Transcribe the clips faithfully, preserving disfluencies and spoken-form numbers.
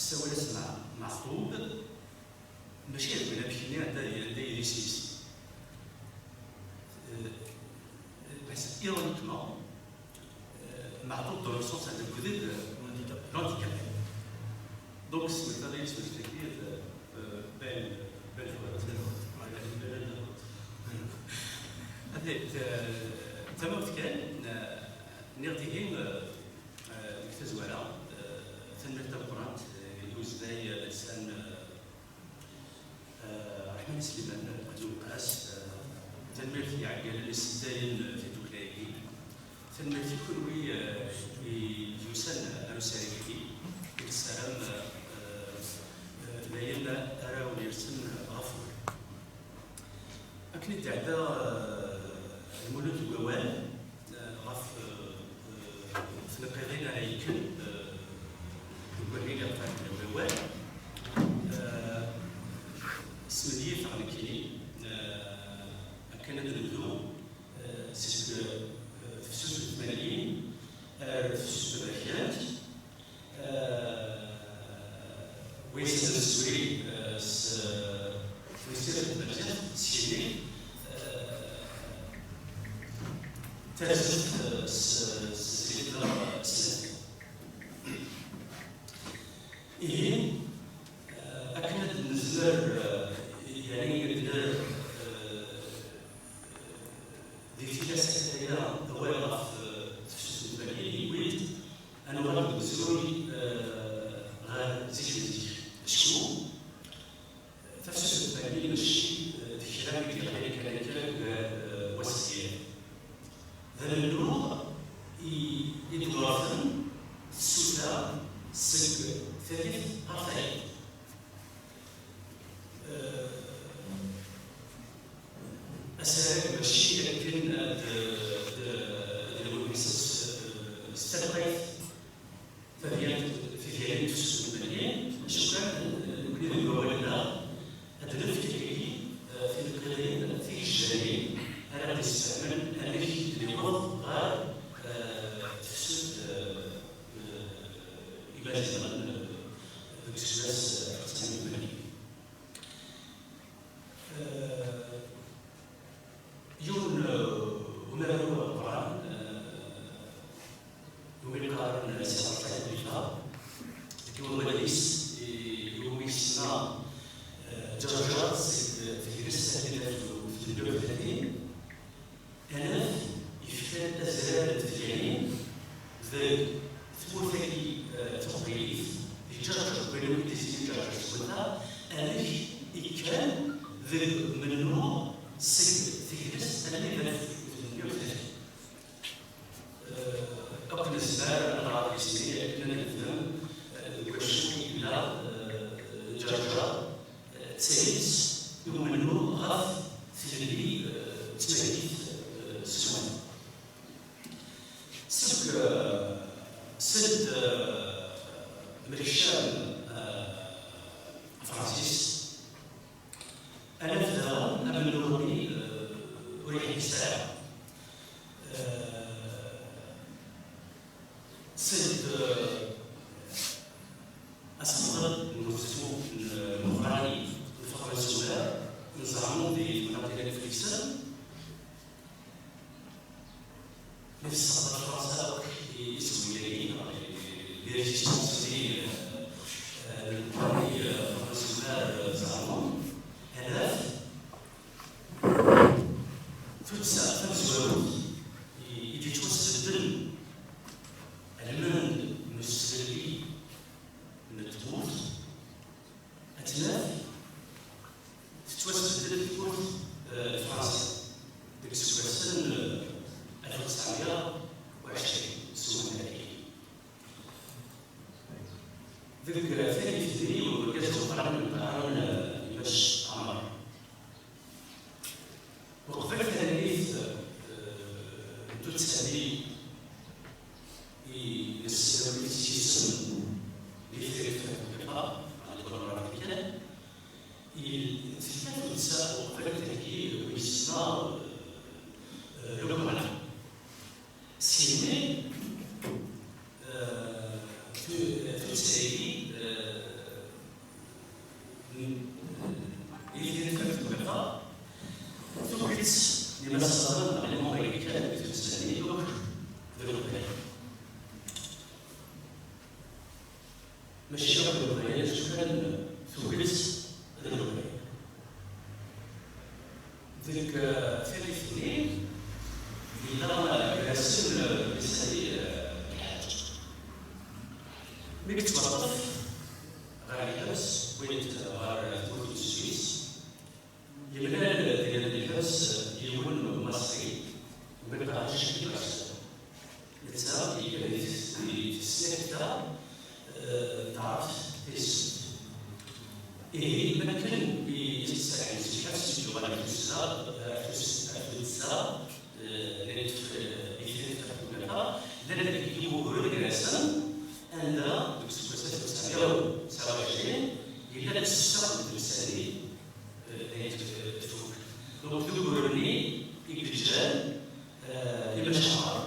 Ssawal-as Mɛ-, Meɛṭub, mačči d win amek-nni anda, anda yella yis-s. Euh, parce que, ironiquement, euh, Meɛṭub dans le sens de l'handicapé. Donc, c'est ça, c'est ce qui est, euh, belle, belle chose. Ata, euh, tamawt kan, euh, nniɣ dihin, euh, euh, deg tazwara, euh, tanemmirt tameqqrant, euh, i uzday, euh, Lsan, euh, euh, Ṛeḥman Sliman, Qed Uweqqas, euh, tanemmirt i yiɛeggalen iseddayen, euh, tiddukla-agi, tanemmirt i kunwi, euh, i d-yusan ar usarag-agi, i nessaram, euh, euh, euh, d ayen ara wen-yersen ɣef wul. Akken i d-iɛedda, euh, Lmulud deg wawal, euh, ɣef, euh, euh, tneqqiḍin ara yekken, euh, deg wahil iɣef ara d-nawi awal. Euh, smenyifeɣ nekkini, euh, akken ad nebdu, euh, seg, euh, tefsut n tmanyin ar tefsut taberkant. Euh, wis ad nessewri, euh, s, s tmasirt n tmaziɣt, s yimi, euh, tarzeft, euh, s, s zik neɣ snat. Ihi, euh, akken ad nezmer, euh, yani, ad nerr, euh, di tillas akk-aya awal ɣef, euh, tefsut n tmanyin, yewwi-d ad nuɣal deg umezruy, euh, ɣer zik n zik. Acku tafsut n tmanyin mačči, euh, d kra i d-yeɣlin kan akka deg, euh, wass n yiḍ. D amennuɣ i, i d-weṛten tsuta seg tallit ɣer tayeḍ. Euh, asarag mačči akken ad, ad, ad nwanes s, s talqayt tadyant, tidyanin n tefsut n tmanyin, acu kan, nekni deg wawal-nneɣ, ad nefk akkagi, eh, tineqqiḍin tigejdanin ara d-yessefhmen amek i d-niweḍ ɣer, eh, tefsut, eh, eh, Imaziɣen, eh, deg useggas, eh, alef u tesɛemya u tmanyin. Eh, Yiwen, eh, umaru ameqqran, eh, iwumi qqaren Saɛid Butlaf, deg wawal-is, i, iwumi isemma, eh, Ǧerǧer seg tegrest alef u tmenmeyya u tlatin, anaf yefkan azrar n tedyanin deg tmurt-agi, eh, taqbaylit, di Ǧerǧer, win i d-ismin Ǧerǧer s umata, amek i kkan deg umennuɣ seg tegrest almi d alef u tmenmeyya u tlatin. Eh, akk nezmer ad nɣer isem-nni akken ad nefhem, eh, deg wacu i yella, eh, Ǧerǧer, eh, d tayet i umennuɣ ɣef tlelli, eh, d tmaziɣt, eh, s umata. Seg, eh, seld, eh, Mlikcan, eh, Francis, anaf daɣen amennuɣ-nni, eh, ur yeḥbis ara. Eh, seld, eh, asemɣer n usettu n, eh, Muqrani, n Faḍma Sumer, n Zeɛmun di temnaḍt n Netflix, Mi tesseqḍer Fransa akk iswi-agi, neɣ les résistances-nni, eh, n Lqerni, eh, Fransa Zeɛmun, anaf tuddsa tamezwarut i, i d-yettwasbedden almend n uslelli n tmurt, ad tt-naf tettwasbedd tmurt, eh, n Fransa deg iseggasen, eh, alef u tesɛemya u ɛecrin, s umata-agi. Deg, eh, tallit-nni, urgaz ameqqran i yeqqaren, eh, Imac Ɛmer. Uqbel tallit, eh, n tuddsa-nni i nesserwit s yisem di Tefriqt Taqbaylit, neɣ di Kulumbra Afrikan, i, tella tuddsa uqbel tagi win isemma, eh, Le Coran. Simi, eh, tu-, tuddsa-agi, eh, Tuget d lebɣi. Deg tallit-nni, yella gar-asen Lsali Lḥaǧ. Mi yettwaṭṭef ɣer lḥebs, wwin-t ɣer tmurt n Sswis, yemlal dinna di lḥebs yiwen n Umaṣri, Belqadic Ibersen. Netta yella di tesnakta, eh, n taɛrabt taysemmt. Ihi, mi akken i yesserḥen si lḥebs, yuɣal ɣer tussda, ɣer tussda, eh, llan, eh, itri ɣef umata, llan dagi wuguren gar-asen, anda deg useggas alef u tesɛemya u tesɛa u ɛecrin yella deg ussaɣ n tmessanin, eh, d ayen tfuk. Donc, d uguren-nni i yeǧǧan, eh, imacahar.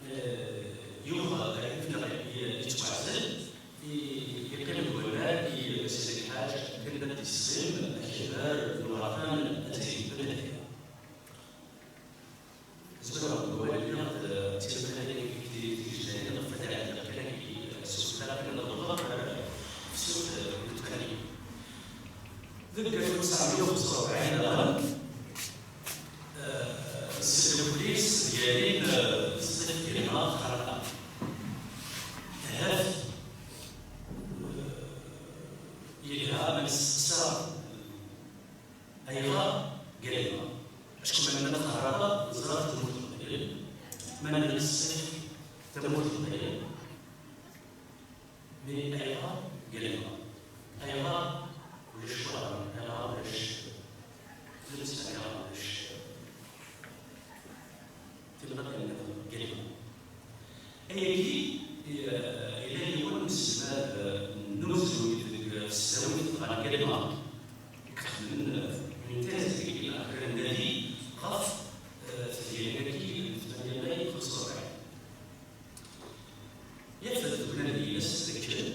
Eh, yuɣal akken neɣ yettwaɛzel, i-, yeqqim deg wannar i Lsali Lḥaǧ, akken ad d-yessim akbar n uɛerqan ad t-yebded. Zwireɣ deg wawal-nni, eh, d tilemḥanin tigejdanin ɣef ad ɛeddiɣ kan akki, eh, s uxellaq kan ad awḍeɣ ɣer tefsut, eh, n letnayen. Deg alef u tesɛemya u xemsa u rebɛin daɣen, eh, s lewlis mgalin, eh, Sṭif Gelma Xerqa. Ahat, eh, yelha ma nesteqsa ayɣer Gelma? Acku ma nenna Xerqa, neẓra tamurt n Leqbayel, ma nenna Sṭif, tamurt n Leqbayel. Mais ayɣer Gelma? Ayɣer ulac Waɣren? Ayɣer ulac Tlemsan? Ayɣer ulac timɣarin nniḍen Gelma? Ayagi, eh, yella yiwen n uselmad, eh, n umezruy deg tesdawit ɣer Gelma, ixedmen, eh, une thèse deg kra n nadi ɣef, eh, tedyanin-agi n tmanya may xemsa u rebɛin. Yaf-d deg unadi-ines dakken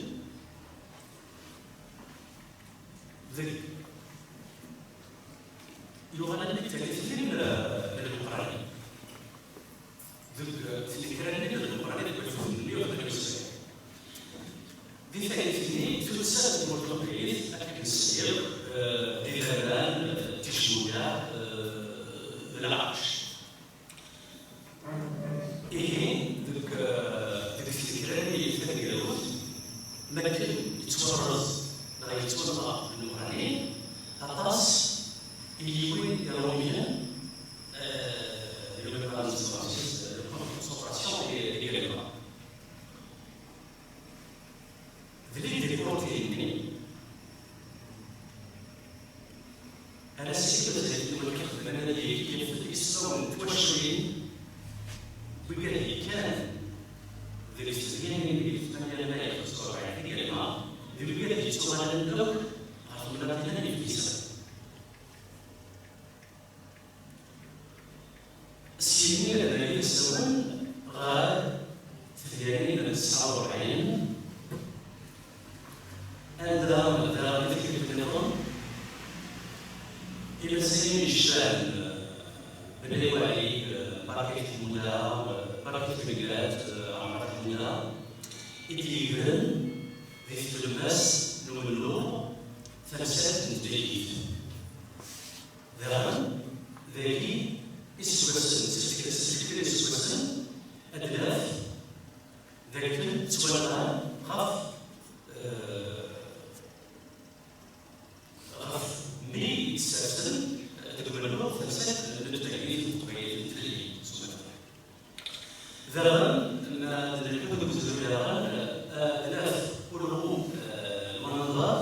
deg yuɣal almi d tallit-nni n, n Leqrani. Deg tnekra-nni n Leqrani deg walef u tmenmeyya u tmenya u sebɛin. Di tallit-nni, tusa tmurt n Leqbayel akken sliɣ, eh, d iberdan, eh, d tijmuyaɛ, eh, d lɛerc. Ihi, deg, eh, deg tnekra-nni taneggarut, mi akken yettwarez neɣ yettwanɣa Leqrani, aṭas i yiwin Iṛumyen, eh, di le plan de concentration, de concentration i, i Galma. D l'idée protéinée. Ala seg mazal-iten wala kexdem anadi-agi, yaf-d ismawen n twaculin, wigad yekkan deg tezyanin deg tmanya may xemsa u rebɛin di Galma, d wigad yettuɣalen akk ɣer temnaḍin n Iflisan. Syin ad nali asawen ɣer tedyanin n tesɛa u rebɛin, anda daɣen i tikkelt nniḍen, imasayen yecban, eh, Bnay Waɛli, eh, Barka Tmuda, eh, Barka Tmengat, eh, Ɛemra Tmuda, i d-yegren di tlemmast n umennuɣ tamsalt n Bgayet. Daɣen, dagi, iseggasen, s tekra iseggasen, ad naf d akken ttwanɣan ɣef, eh, ɣef mi i d-ssersen deg umennuɣ tamsalt n tmagit n teqbaylit n tlelli s umata. Daɣen, ma d-nelḥu deg uzrem daɣen, eh, ad naf ulɣu, eh, n unẓar,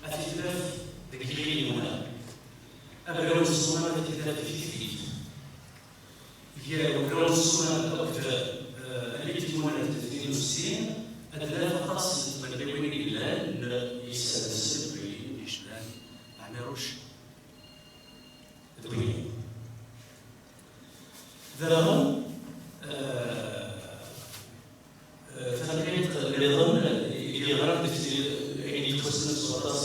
ad t-id-naf deg yiɣil n wunɣar. Abraw n ssuma ad t-id-naf deg tiklit. Gar ubraw n ssuma akked, eh, alli d-tmunent tnin u settin, ad naf aṭas n tmerniwin i yellan n yisabasen d wayen yecban Ɛmiruc d wayen. Daɣen, eh, eh, taḥkayt nniḍen i d-yeḍran deg ayen yettwassnen s waṭas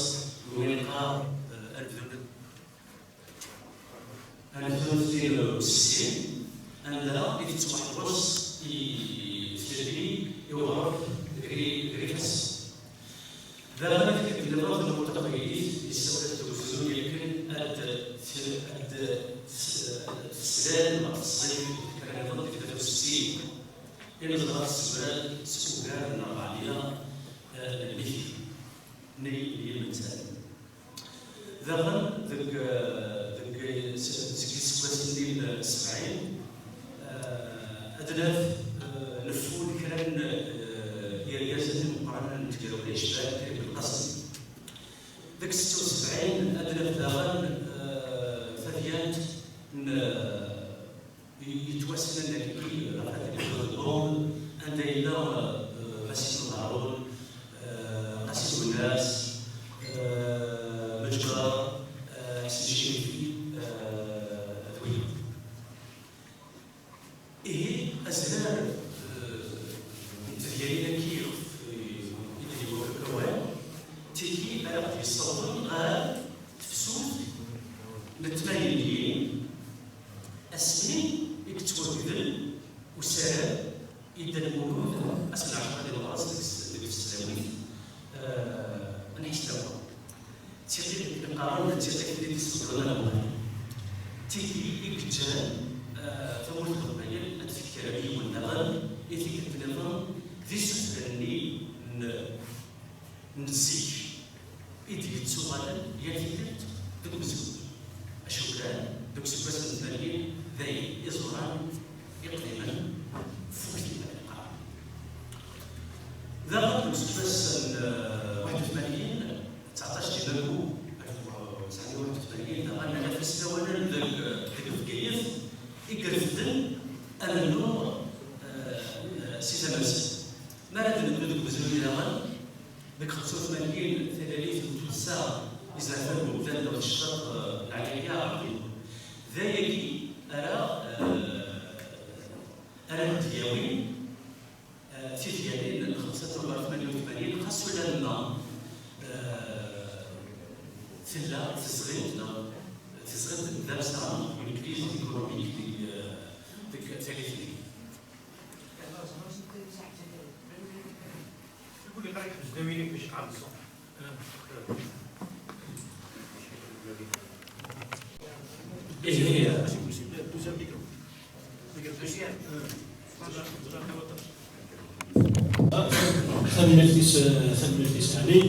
n win yeqqar, eh, anebdu n Anebdu n tnin u settin, anda i tettwaḥrus i tlelli i uɣref deg Ayen ẓriɣ s ugar, s ugar n ṛṛeɛya, eh, n lmiti, nni n yilmettanen. Daɣen, deg, eh, deg, s-, seg yiseggasen-nni n sebɛin, eh, ad naf, eh, neffud kra n, eh, yergazen imeqqranen n tgawla yecban Krim Belqasem. Deg setta u sebɛin, ad naf daɣen, eh, tadyant n, eh, yettwassnen dagi ɣef At Lbon, anda yella, eh, Masin Lharun, eh, Qasi Lwennas, eh, Meǧber, eh, Ḥsen Cirifi, eh, d wiyaḍ. Ihi, azrar, eh, n tedyanin-agi, eh, i d-yewwi awal, d tigi ara ɣ-d-yessawḍen ɣer tefsut n tmanyin, asmi i yettwagdel usaram i Dda Lmulud ass n lɛecṛa di meɣres deg s-, deg tesdawit, eh, n Ḥesnawa. D tiqit i qqaren d tiqit-nni i d-isbeddlen amɣar. D tigi i yeǧǧan, eh, tamurt n Leqbayel ad tekker am yiwen daɣen i tikkelt nniḍen d isefra-nni n n zik i d-yettuɣalen yal tikkelt deg umezgun. Acu kan, deg useggas n tmanyin, d ayen iẓuran iqdimen, fuktin ad neqqar. Daɣen, deg useggas n, eh, waḥed u tmanyin, tseɛṭac di Magu, alef u tesɛemya u waḥed u tmanyin, daɣen, nella isawalen deg, deg Bgayet i irefden amennuɣ, eh, si tama-nsen. Mi ara d-nebdu deg umezruy daɣen, deg xemsa u tmanyin, talalit n tuddsa izerfan n umdan d ccḍeḥ, eh, n Ɛli Ɛli Ɛerbi. D ayagi ara, eh, ara d-yawin, eh, tidyanin n xemsa u tmanyin u tmanyin, xas ulamma, eh, tella tezɣint, neɣ tezɣint n tdamsa, neɣ une crise économique deg, eh, deg tallit-nni. Tanemmirt-is, tanemmirt-is Ɛli.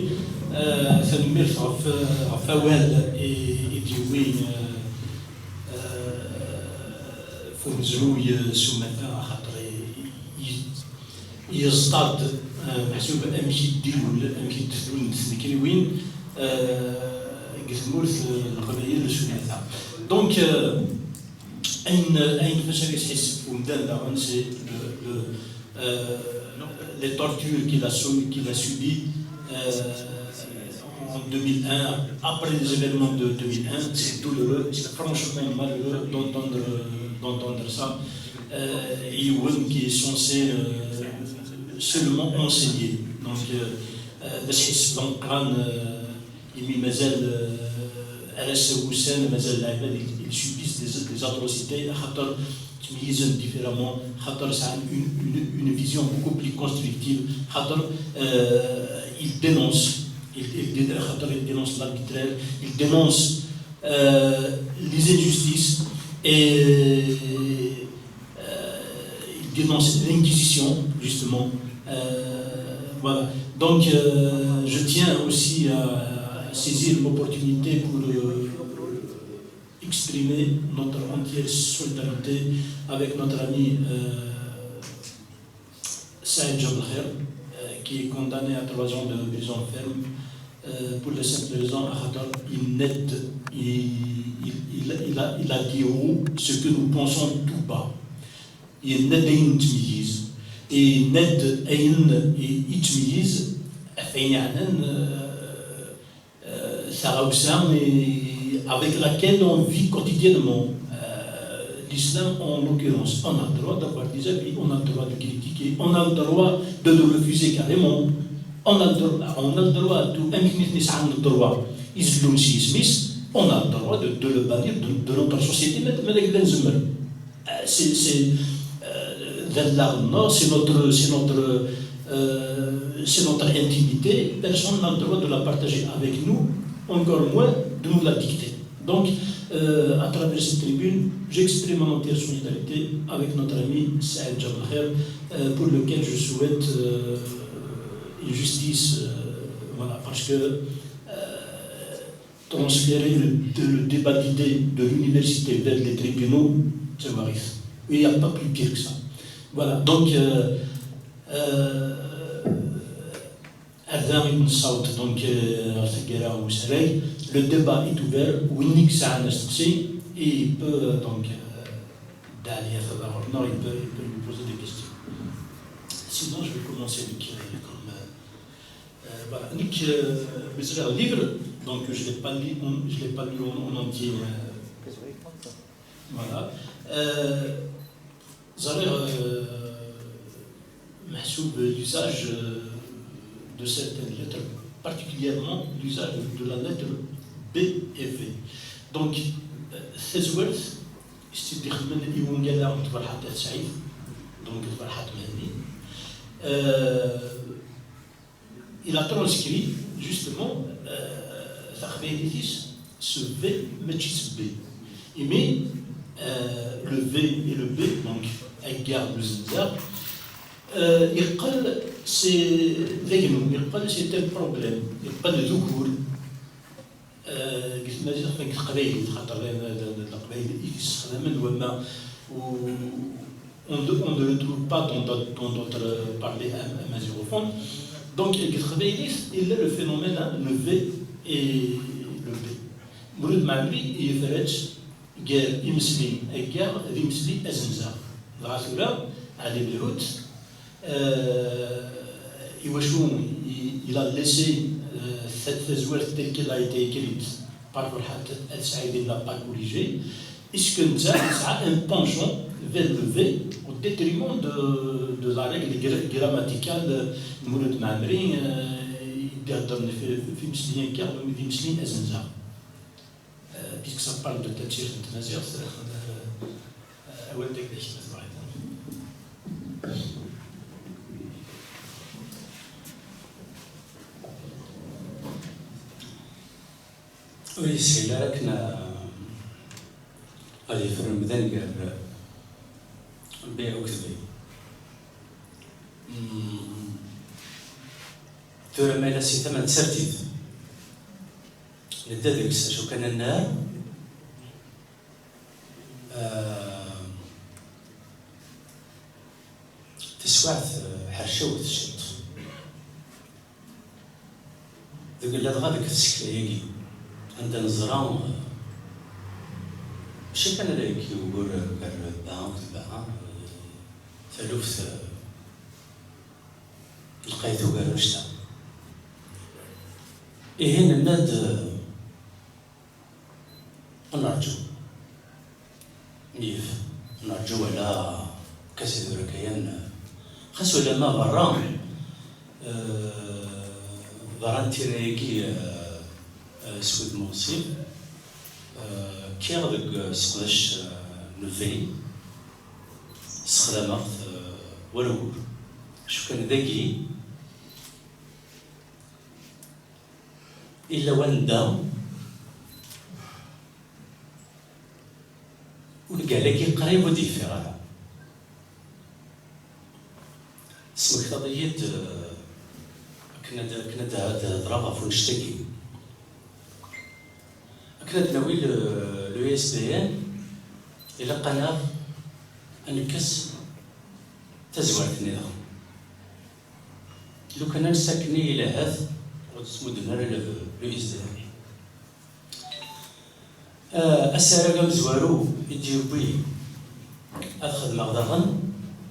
Eh, tanemmirt ɣef, ɣef wawal i, i d-yewwi, eh, eh, f umezruy, eh, s umata, axaṭer i, i, yeẓṭa-d, eh, meḥsub amek i d-ilul, amek i d-tlulent tnekriwin, eh, deg tmurt, eh, n Leqbayel s umata. Donc, eh, ayen, ayen ɣef wacu ara yesḥissef umdan daɣen, c'est le, le, euh, les tortures qu'il a su-, qu'il a subies, euh, en deux mille un, après les événements de deux mille un, c'est douloureux, c'est franchement malheureux d'entendre, d'entendre ça. Euh, yiwen qui est censé, euh, seulement enseigner. Donc, euh, euh, d asḥissef d ameqqran, euh, imi mazal, euh, ar ass-a wussan, mazal lɛibad, ils, ils subissent des, des atrocités, axaṭer ttmeyyizen différemment, axaṭer sɛan une, une, une vision beaucoup plus constructive, axaṭer, euh, ils dénoncent, ils, ils dé-, axaṭer ils dénoncent l'arbitraire, ils dénoncent, euh, les injustices et, euh, ils dénoncent l'inquisition, justement. Euh, voilà. Donc, euh, je tiens aussi à saisir l'opportunité pour, euh, exprimer notre entière solidarité avec notre ami, euh, Saïd Jabr Khair, euh, qui est condamné à trois ans de prison ferme, euh, pour la simple raison, axaṭer yenna-d, il, il, il, il a, il a dit haut ce que nous pensons tout bas. Yenna-d ayen nettmeyyiz. Yenna-d ayen i, i yettmeyyiz ɣef wayen yeɛnan, euh, euh, taɣawsa, et avec laquelle on vit quotidiennement. Euh, l'islam, en l'occurrence, on a le droit d'avoir des avis, on a le droit de critiquer, on a le droit de le refuser carrément. On a le droit, on a le droit à tout. Amek nitni sɛan le droit izellun s yisem-is, on a le droit de, de le bannir de, de notre société, ma, ma d akken nezmer. Euh, c'est, c'est, euh, d allaɣ-nneɣ, c'est notre, c'est notre, euh, c'est notre intimité. Personne n'a le droit de la partager avec nous, encore moins de nous la dicter. Donc, Euh, à travers cette tribune, j'exprime mon entière solidarité avec notre ami Saïd Jabal Khair, euh, pour lequel je souhaite euh, une justice, euh, voilà, parce que euh, transférer le, le débat d'idées de l'université vers les tribunaux, c'est vrai. Il n'y a pas plus pire que ça. Voilà, donc euh, euh, Ar da i d-nessaweḍ, donc, euh, ɣer taggara n usarag. Le débat est ouvert, win i yesɛan asteqsi, il peut, euh, donc, euh, Dda Ɛli atan ɣur-neɣ, il peut, il peut lui poser des questions. Sinon, je vais commencer avec, euh, comme, euh, euh, voilà, nekk, euh, mi ẓriɣ livre, donc je l'ai pas lu en, je l'ai pas lu en, en entier, euh, voilà. Euh, Ẓriɣ, euh, meḥsub l'usage euh, de certaines lettres, particulièrement l'usage de la lettre B et V. Donc, euh, tazwart, s-tt-id-ixedmen i wungal-a n Tferḥat At Sɛid, donc Tferḥat Mhenni. Euh, Il a transcrit, justement, euh, taqbaylit-is s V, mačči s B. Imi, euh, le V et le B, donc, aggar d uzenzar, euh, yeqqel c'est d agnu, yeqqel c'est un problème, yeqqel d ugur. Euh, deg tmaziɣt, deg teqbaylit, xaṭer d, d, d leqbayel i t-ssexdamen, wamma u-, on ne, on ne le trouve pas dans d'autres, dans d'autres, euh, parlers am-, amaziɣ au fond. Donc, deg teqbaylit, il y a le phénomène, hein, le V et le B. Mulud Mɛemmri yefra-tt gar imesli aggar d imesli azenzar. Dɣa tura, Ɛli Belhut, Euh, iwacu il, il a laissé euh, cette tazwart telle qu'elle a été écrite par Ferḥat At Saɛid, il l'a pas corrigé. Est-ce que netta yesɛa un penchant vers le V au détriment de, de la règle gra- grammaticale n Mulud Mɛemmri, euh, i d-iheddren f- f- f imesliyen kan, d imesliyen azenzar? Euh, puisque ça parle de tafsirt n tmaziɣt, euh, euh, awal d agdak ma tebɣiḍ. Ur yeshil ara akken, uh, ad yefren umdan gar, uh, B akked V. Mm. Tura ma yella si tama n tsertit, nedda deg-s acu kan ad nerr, uh, taswiɛt, uh, ḥercawet ciṭ. Deg ladɣa deg tsekla-agi, anda neẓra, uh, mačči kan ala yagi ugur gar ba akked ba, uh, taluft, uh, lqayet ugar annect-a. Ihi nenna-d, uh, ad nerǧu. Yif, nerǧu ala kasidur kayan, xas ulamma berra, eh, berra n tira-agi, eh, eh, s wudem uɣzif, eh, kkiɣ deg useqdac, eh, n ubrid, ssexdameɣ-t, eh, war ugur. Acu kan dagi, illa wanda ungal-agi qrib ur d-yeffiɣ ara. Tesmektaḍ-iyi-d, eh, akken ad, akken ad, ad hedreɣ ɣef wanect-agi. Akken ad nawi le, le U S B N, ilaq-aneɣ ad nekkes tazwart-nni daɣen. Lukan ad nessaken i lahat, ur d-ttmudden ara le, le U S B N. Ah, asarag amezwaru i d-yewwi ad xedmeɣ daɣen,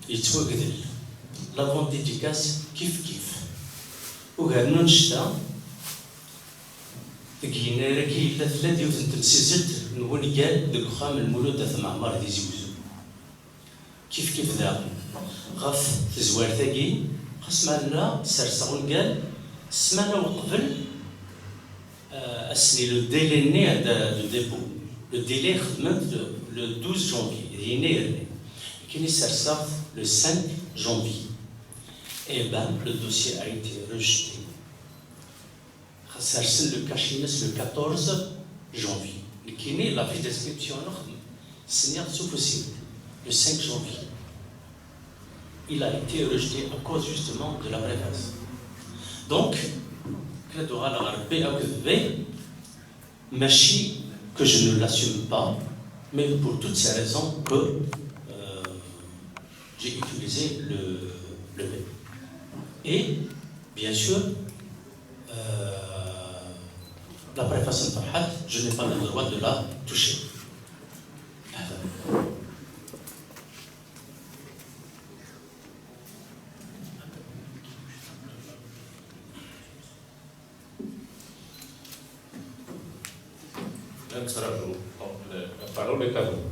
yettwagdel. La vente dédicace kif kif. Ugar n wannect-a, deg yennayer-agi yella tella-d yiwet n temsizzelt n wungal deg uxxam n Lmulud At Mɛemmer di Tizi Wezzu. Kif kif daɣen, ɣef tezwart-agi, xas ma nella serseɣ ungal, ssmana uqbel, euh, ass-nni, le délai-nni de, de dépôt. Le délai xedmen-t le, le douze janvier, d yennayer-nni. Nekkini serseɣ-t le cinq janvier. Eh ben, le dossier a été rejeté. Sersen le cachet-ines le quatorze janvier. Nekkini, la fiche d'inscription نخدم سنيت سوفوسيل le cinq janvier. Il a été rejeté à cause justement de la préface. Donc, كلا دوغال غير بي أو كذ بي ماشي que je ne l'assume pas, mais pour toutes ces raisons que euh, j'ai utilisé le, le B. Et bien sûr, euh, la préface Farhat, je n'ai pas le droit de la toucher. Donc, la parole est à vous.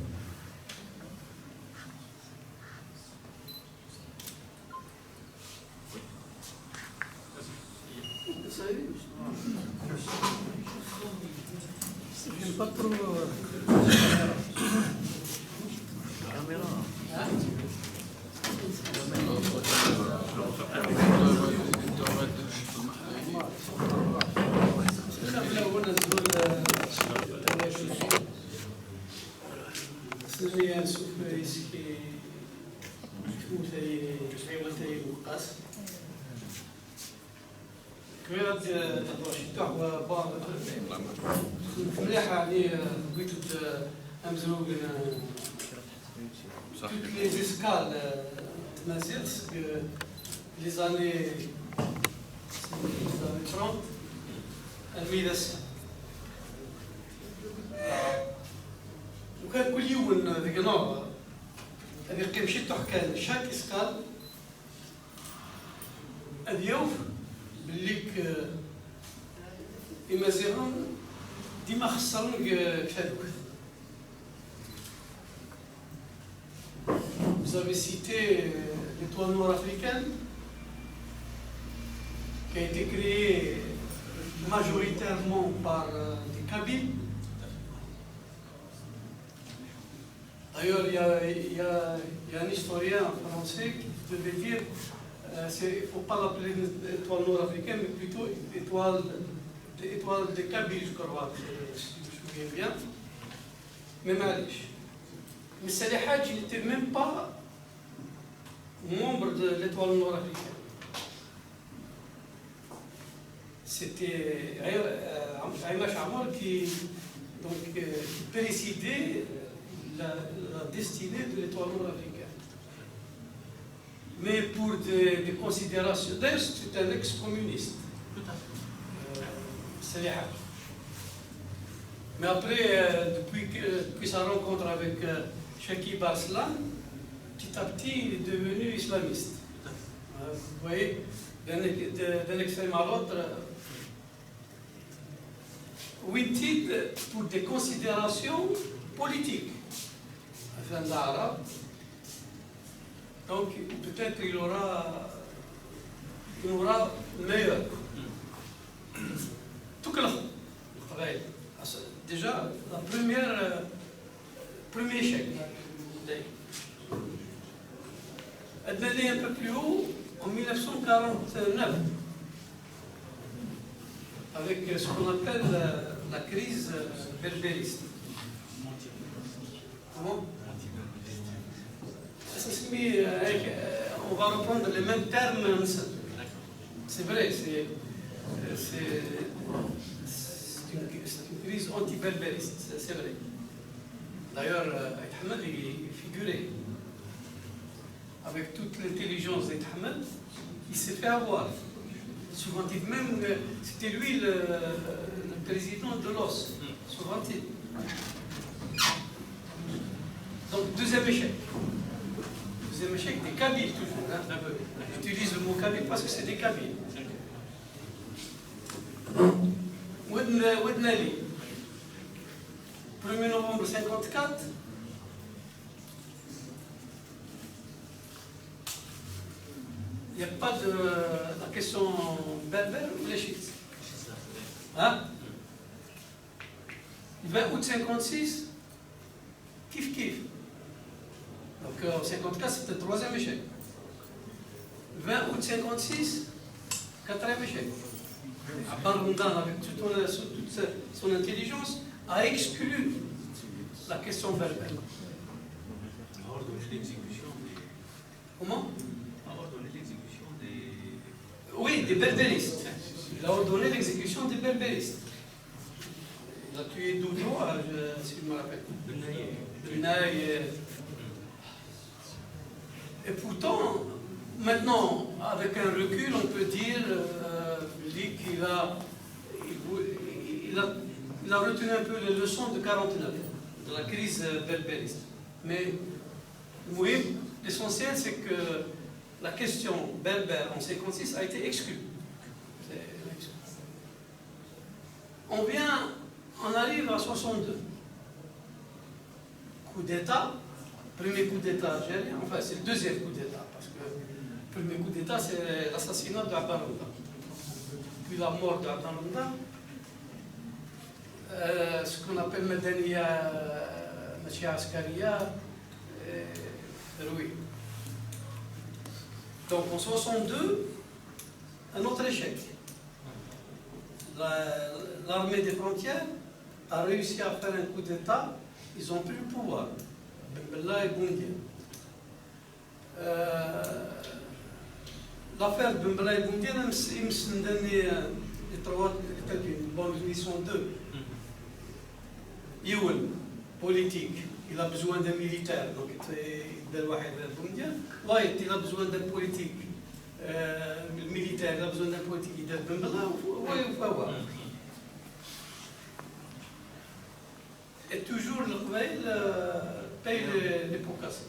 Kwiɣ ad d-hḍeṛ ciṭuḥ, bon, mliḥ, yeɛni, wwit-d amezruy n toutes les escales n tmaziɣt seg les années les années trente armi d ass-a. Lukan kul yiwen deg-neɣ ad yeqqim ciṭuḥ kan chaque escale, ad yaf belli Imaziɣen dima xeṣṣren deg taluft. Vous avez cité l'étoile nord-africaine, qui a été créée majoritairement par des Kabyles. D'ailleurs, il y, a, il, y a, il y a un historien français qui devait dire euh, il ne faut pas l'appeler étoile nord-africaine, mais plutôt étoile, étoile des Kabyles, je crois, si je me souviens bien. Mais معليش. Mais Salih Hadj n'était même pas membre de l'étoile nord-africaine. C'était Aymash Amour qui, donc, euh, présidait la, la, destinée de l'étoile nord-africaine. Mais pour des, des considérations, d'ailleurs c'est un ex-communiste, euh, Salih Hadj. Mais après, euh, depuis, que, depuis sa rencontre avec euh, Shakib Arslan, petit à petit il est devenu islamiste. Vous voyez, d'un extrême à l'autre, wwin-t-id pour des considérations politiques. Enfin, l'arabe. Donc, peut-être il aura, il aura meilleur. Tout le déjà, la première, euh, premier échec. Ad nali un peu plus haut, en mille neuf cent quarante-neuf, avec ce qu'on appelle la crise berbériste. Comment ? On va reprendre les mêmes termes. C'est vrai, c'est une, une crise anti-berbériste, c'est vrai. D'ailleurs, Aït Ahmed est figuré. Avec toute l'intelligence d'Aït Ahmed, il s'est fait avoir. Souvent dit même, c'était lui le, le, président de l'OS. Souvent dit. Donc, deuxième échec. Deuxième échec des Kabyles, toujours. Hein. J'utilise le mot Kabyle parce que c'est des Kabyles. Wedn Ali, premier novembre cinquante-quatre, il n'y a pas de la question berbère ou les chiites. Hein ? Vingt août cinquante-six, kif kif. Donc en cinquante-quatre, c'était le troisième échec. Vingt août cinquante-six, quatrième échec. Abdallah Ramdane, avec toute, toute son intelligence, a exclu la question berbère. A ordonné l'exécution des. Comment? A ordonné l'exécution des. Oui, des berbéristes. Il a ordonné l'exécution des berbéristes. Il a tué Doudou, euh, je- si je me rappelle. Benaye. Benaye, euh. Et pourtant, maintenant, avec un recul, on peut dire euh, lui qu'il a, il, a, il a retenu un peu les leçons de quarante-neuf, de la crise euh, berbériste. Mais oui, l'essentiel, c'est que la question berbère en cinquante-six a été exclue. C'est- On vient, on arrive à soixante-deux. Coup d'État, premier coup d'État algérien, enfin c'est le deuxième coup d'État, parce que le premier coup d'État c'est l'assassinat d'Atta Randa. Puis la mort d'Atta Randa, euh, ce qu'on appelle Madaniya, euh, Machia Askariya, euh, oui. Donc en soixante-deux, un autre échec. La- L'armée des frontières a réussi à faire un coup d'État, ils ont pris le pouvoir. Ben Bella et Boundia. Euh, L'affaire de Ben Bella et Boundia, même si même si on donne, euh, les trois, les trois, bon, ils sont deux. Youn, politique, il a besoin d'un militaire, donc il fait de Boundia. White, il a besoin d'un politique, euh, militaire, il a besoin d'un politique, il a besoin d'un. Et toujours le Leqbayel euh, paye les, les pots cassés.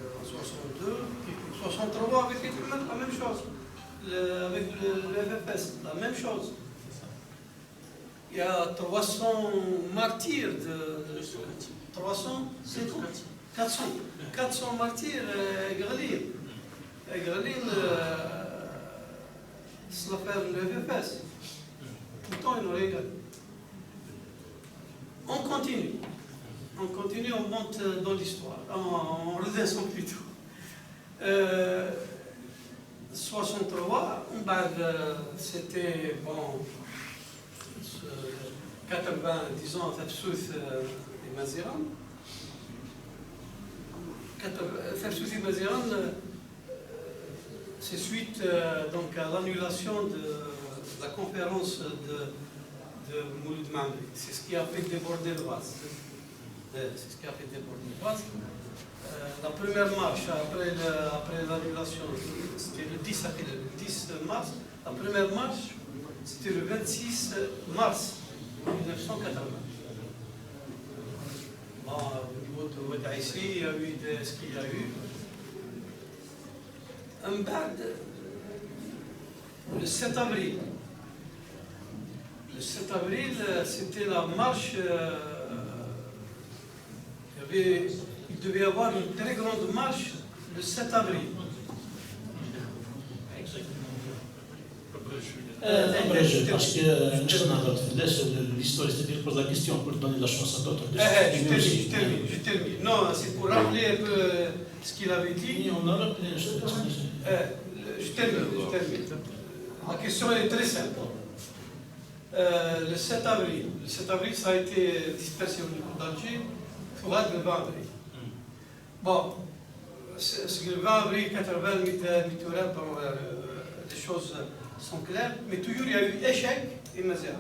Euh, en soixante-deux, puis soixante-trois avec les Tcumans, la même chose. Le- avec le, le F F S, la même chose. Il y a trois cents martyrs de, de trois cents, c'est tout. quatre cents, quatre cents martyrs euh, Egrelin. Egrelin, euh, c'est l'affaire de F F S. Pourtant, il aurait gagné. On continue. On continue, on monte dans l'histoire. On, on redescend plutôt. Euh, soixante-trois, bah, euh, c'était, bon, euh, quatre-vingts, disons, tafsut euh, Imaziɣen. Quatre-vingts, tafsut Imaziɣen, euh, c'est suite euh, donc à l'annulation de, de la conférence de, de Mouloud Mammeri. C'est ce qui a fait déborder le vase. Euh, C'est ce qui a fait déborder le vase. Euh, la première marche après le- après l'annulation, c'était le dix avril, le dix mars. La première marche, c'était le vingt-six mars mille neuf cent quatre-vingts. Bon, au niveau de Oued Aïssi, il y a eu des- ce qu'il y a eu. Un bad, le sept avril. Le sept avril, euh, c'était la marche. Euh, il, y avait- il devait y avoir une très grande marche le sept avril. Euh, après, je, parce que euh, je n'ai pas fait l'histoire, c'est-à-dire pour la question, pour donner la chance à d'autres de Eh, eh, je s'exprimer termine, aussi. je termine, je termine. Non, c'est pour rappeler un peu euh, ce qu'il avait dit. Et on a rappelé un seul. Euh, je termine, je termine. La question est très simple. Euh, le sept avril, le sept avril, ça a été dispersé au niveau d'Alger. Fouad le vingt avril. Bon, c'est c'est que le vingt avril quatre-vingts, mi t- mi tura, bon, euh, les choses sont claires, mais toujours il y a eu échec et misère.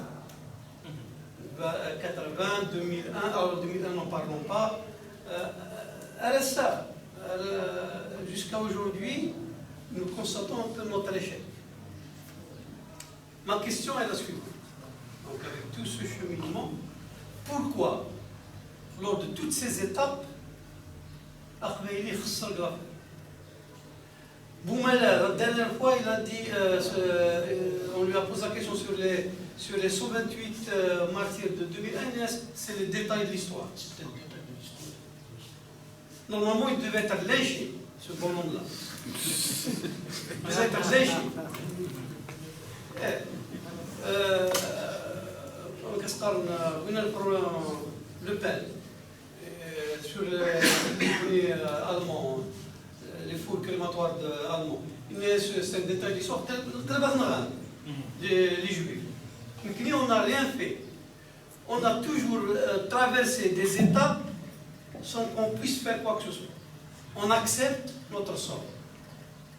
Bah, quatre-vingts, deux mille un, alors deux mille un, n'en parlons pas. Euh, à la ça, euh, jusqu'à aujourd'hui, nous constatons un peu notre échec. Ma question est la suivante. Donc, avec tout ce cheminement, pourquoi, lors de toutes ces étapes, Ahmed Yili خسر l'affaire? Boumala, la dernière fois, il a dit, euh, ce- euh, on lui a posé la question sur les, sur les cent vingt-huit euh, martyrs de deux mille un, il a dit, c'est le détail de l'histoire. C'était le détail de l'histoire. Normalement, il devait être lynché, ce bonhomme-là. Il devait être lynché. Eh, euh, on casse par une, une, le Pen. Euh, sur les, les euh, Allemands, euh, les fours crématoires de- allemands. Mais c'est c'est un détail d'histoire très très banal. Les, les Juifs. Donc, nous, on n'a rien fait. On a toujours euh, traversé des étapes sans qu'on puisse faire quoi que ce soit. On accepte notre sort.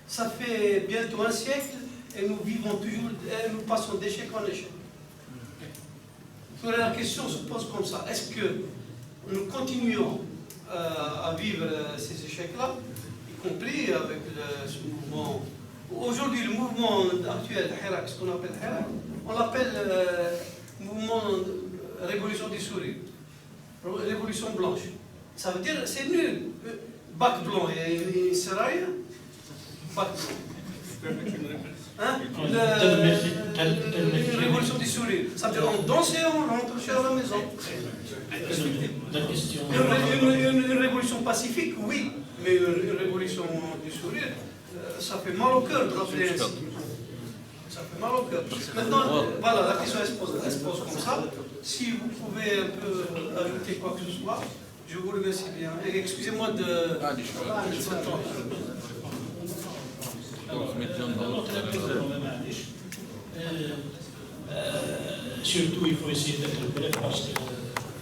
Ça fait bientôt un siècle et nous vivons toujours, et nous passons d'échec en échec. Alors la question se pose comme ça. Est-ce que nous continuons euh, à vivre euh, ces échecs-là, y compris avec le- ce mouvement. Aujourd'hui, le mouvement actuel, Hirak, ce qu'on appelle Hirak, on l'appelle euh, mouvement de révolution des sourires, révolution blanche. Ça veut dire c'est nul. Bac blanc, il sera rien. Bac blanc. Hein? Le- une révolution des sourires. Ça veut dire on danse et on rentre chez la maison. La question. Une, une- une- une révolution pacifique, oui, mais une, une révolution du sourire, euh, ça fait mal au cœur de rappeler ainsi. Ça fait mal au cœur. Maintenant, euh, voilà, la question elle se pose, elle se pose comme ça. Si vous pouvez un peu ajouter quoi que ce soit, je vous remercie bien. Et excusez-moi de. Euh, euh, surtout, il faut essayer d'être bref parce que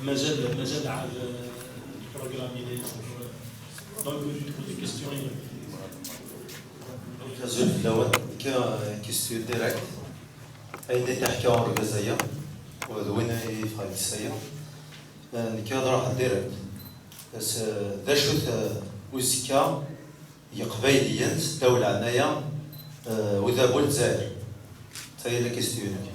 مازال مازال عاد le programme il est donc des questions. Azul fell-awen, nekk question direct. Ayen i d-iḥka urgaz-aya, d win i yeffɣen deg ssaya. Nekk ad ruḥeɣ direct. D acu-t uzekka n Yeqbayliyen seddaw leɛnaya n udabu n Lezzayer? Tayi la question-ik.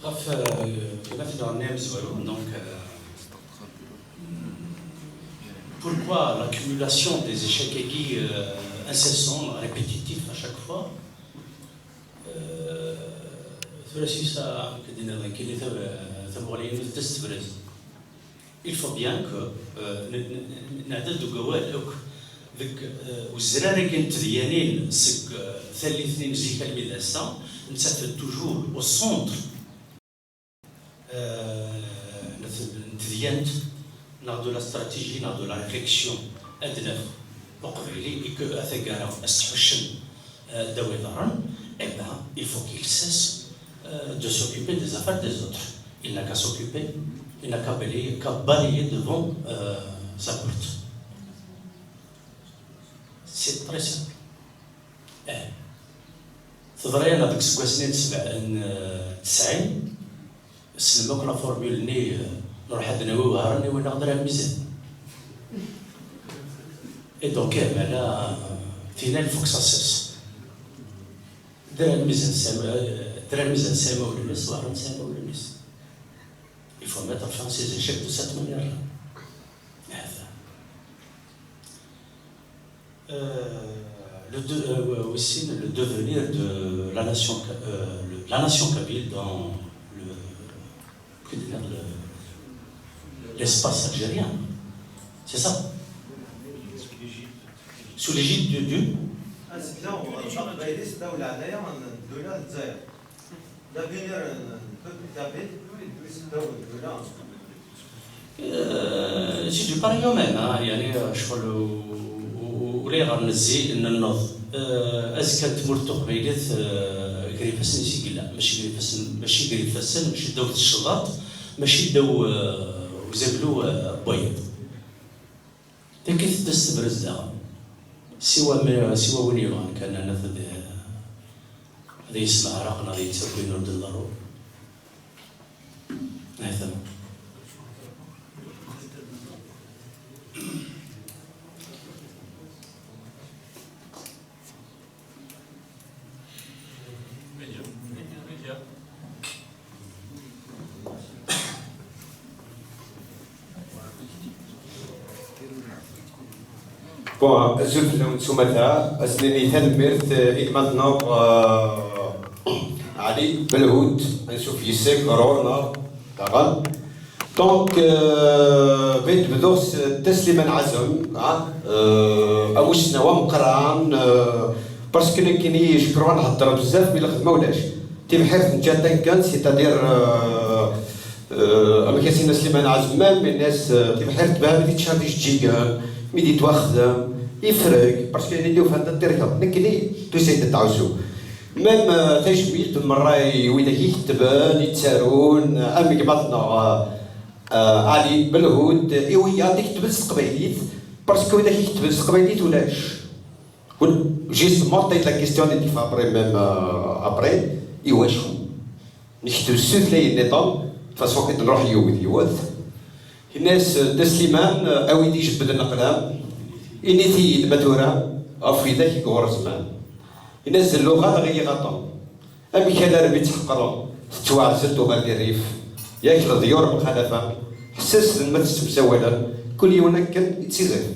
Ɣef, euh, kma tenɣa Nna Mezwaru, donc, euh, pourquoi l'accumulation des échecs-agi euh, incessants, répétitifs à chaque fois? Euh, tura s-yesɛa amek d-nniḍen kini tamuɣli-inu tedda s tebrez. Il faut bien que euh, n- n- n- neɛdel deg wawal akk deg euh, uzrar-agi n tedyanin seg euh, tallit-nni n zik almi d ass-a, nettat toujours au centre euh, n t- n tedyant neɣ de la stratégie neɣ de la réflexion ad naf uqbayli et que à taggara ad s-ḥuccen euh, ddaw iḍarren, eh ben, il faut qu'il cesse euh, de s'occuper des affaires des autres. Il n'a qu'à s'occuper, il n'a qu'à balayer, qu'à balayer devant euh, sa porte. C'est très simple. Eh. Teḍra-yaneɣ deg iseggasen n sebɛ n tesɛin, ssnem akk la formule-nni, nruḥ ad d-nawi wehran, iwin-aɣ-d Drar Lmizan. Et donc, eh, mala, tina, il faut que ça cesse. Drar Lmizan tesɛa, Drar Lmizan tesɛa imawlan-is, wehran tesɛa imawlan-is. Il faut mettre fin à ces échecs de cette manière-là. هذا. Euh, le, de, euh, aussi le devenir de la nation, euh, le- la nation kabyle dans le, que dire, le- l'espace algérien. C'est ça. Sous l'égide de Dieu. Asbla n Ṛebbi, Leqbayel-is d awleɛnaya n ddula n Lezzayer. L'avenir n peuple kabyle, d awleɛnaya. Euh, c'est du pareil au même, hein. يعني شغل ولي غير نزي ننوض. Euh, azekka n tmurt tuqbaylit, euh, gar ifassen-is i yella, mačči gar ifassen, mačči gar ifassen, mačči ddaw tecḍaṭ, mačči ddaw euh, uzaglu euh, n wayeḍ. Tagi tedda s tebrez daɣen. Siwa mi, siwa win yebɣan kan ad ad ad yesmeɛraq neɣ ad yettawin ur d-nḍerru. Hatan. Bon, azul fell-awen s umata, ad s-nini tanemmirt i gma-tneɣ Ɛli Belhut, ansuf yes-k ɣer ɣur-neɣ daɣen. Donc, bɣiɣ ad bduɣ s Dda Sliman Ɛazem, amussnaw ameqqran, parce que nekkini je crois nhedder bezzaf mi lxedma ulac. Tibḥirt n Čatankan, c'est-à-dire, euh, euh, amek as-yenna Sliman Ɛazemmam, yenna-as, euh, tibḥirt Tbaham i d-teččar d ijeǧǧigen, mi d-yettwaxdem, ifreg, parce que yella d-yufan d tirkeḍ. Nekkni, tusa-yi-d tɛussu. Même, euh, tajmilt, merra i widak i ikettben, i ttarun, am gma-tneɣ, euh, euh, Ali Belhout, i wiyaḍ i ikettben s teqbaylit, parce que widak i ikettben s teqbaylit ulac. Ul-, justement, tayet la question i d-yefka après, même, euh, après, iwacu nekteb s tutlayin nniḍen, de façon i d-nruḥ yiwet yiwet. Yenna-as, euh, Dda Sliman, euh, awi-d ijebbed n leqlam, init-iyi-d ma tura ɣef widak i yuɣ zzman. Yenna-as, d lluɣa neɣ i yiɣaṭen? Amek alarmi tt-tḥeqreḍ, tettwaɛzel tuɣal di rrif, yak leḍyur mxalafa, ḥessasden ma tettemsawalen, kul yiwen akken i tt-iɣef.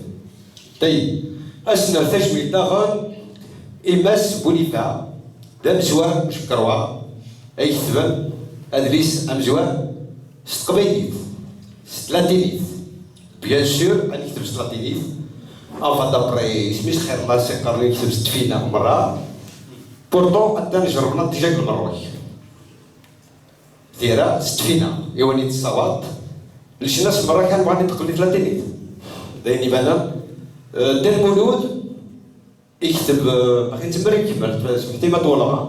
Ṭeyyeb, ad s-nerr tajmilt daɣen i Mass Bunifaɛ, d amezwar n Jekkerwa, ay iketben adlis amezwar s teqbaylit, s tlatinit. Bien sûr, ad nekteb s tlatinit. Enfin, d'après isem-is xir Allah, si qqaren nekteb s tfinaɣ merra. Pourtant, attan jerrben déjà deg Lmerruk. Tira s tfinaɣ, i wani tessawaḍ. Lecnas merra kan bɣan ad teqqel i tlatinit. D ayen ibanen. Euh, Dda Lmulud, ikteb, euh, axi tezmer ad ikemmel, smeḥti ma ṭwleɣ, ah.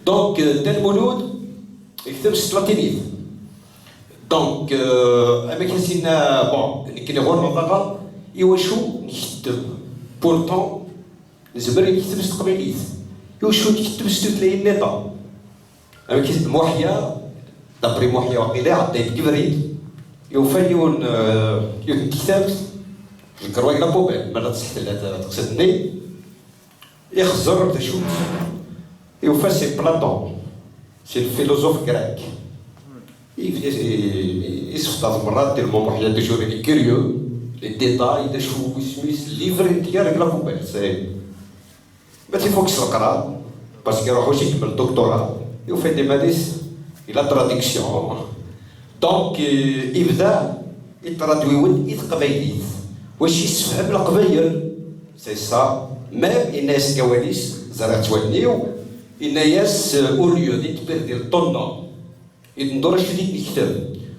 Donc, euh, Dda Lmulud, ikteb s tlatinit. Donc, euh, amek as-inna, bon, nekkni ɣur-neɣ daɣen, iwacu nketteb? Pourtant, nezmer ad nekteb s teqbaylit. Iwacu nketteb s tutlayin nniḍen? Amek i Muḥya, d'après Muḥya waqila iɛedda-d deg ubrid, yufa yiwen, euh, yiwet n tektabt, jekkerwa deg la poubelle, ma la tseḥtella teqsiṭ-nni, ixẓer d acu-tt, yufa c'est Platon, c'est le philosophe grec. I, i, i, isextaḍ merra, tellement Muḥya toujours il est curieux, les détails, d acu isem-is, livre entier deg la poubelle, c'est Ma tifuk s leqrar, parce que iruḥ usi ikemmel doctorat, yufa-d iman-is di la traduction. Donc, euh, ibda yettradwi-wen i teqbaylit. Wac yessefhem Leqbayel? C'est ça. Même, yenna-yas deg wawal-is, ẓriɣ-tt wallen-iw, yenna-yas, euh, au lieu di tbir di lṭunna, i d-ndur acu i d-nekteb.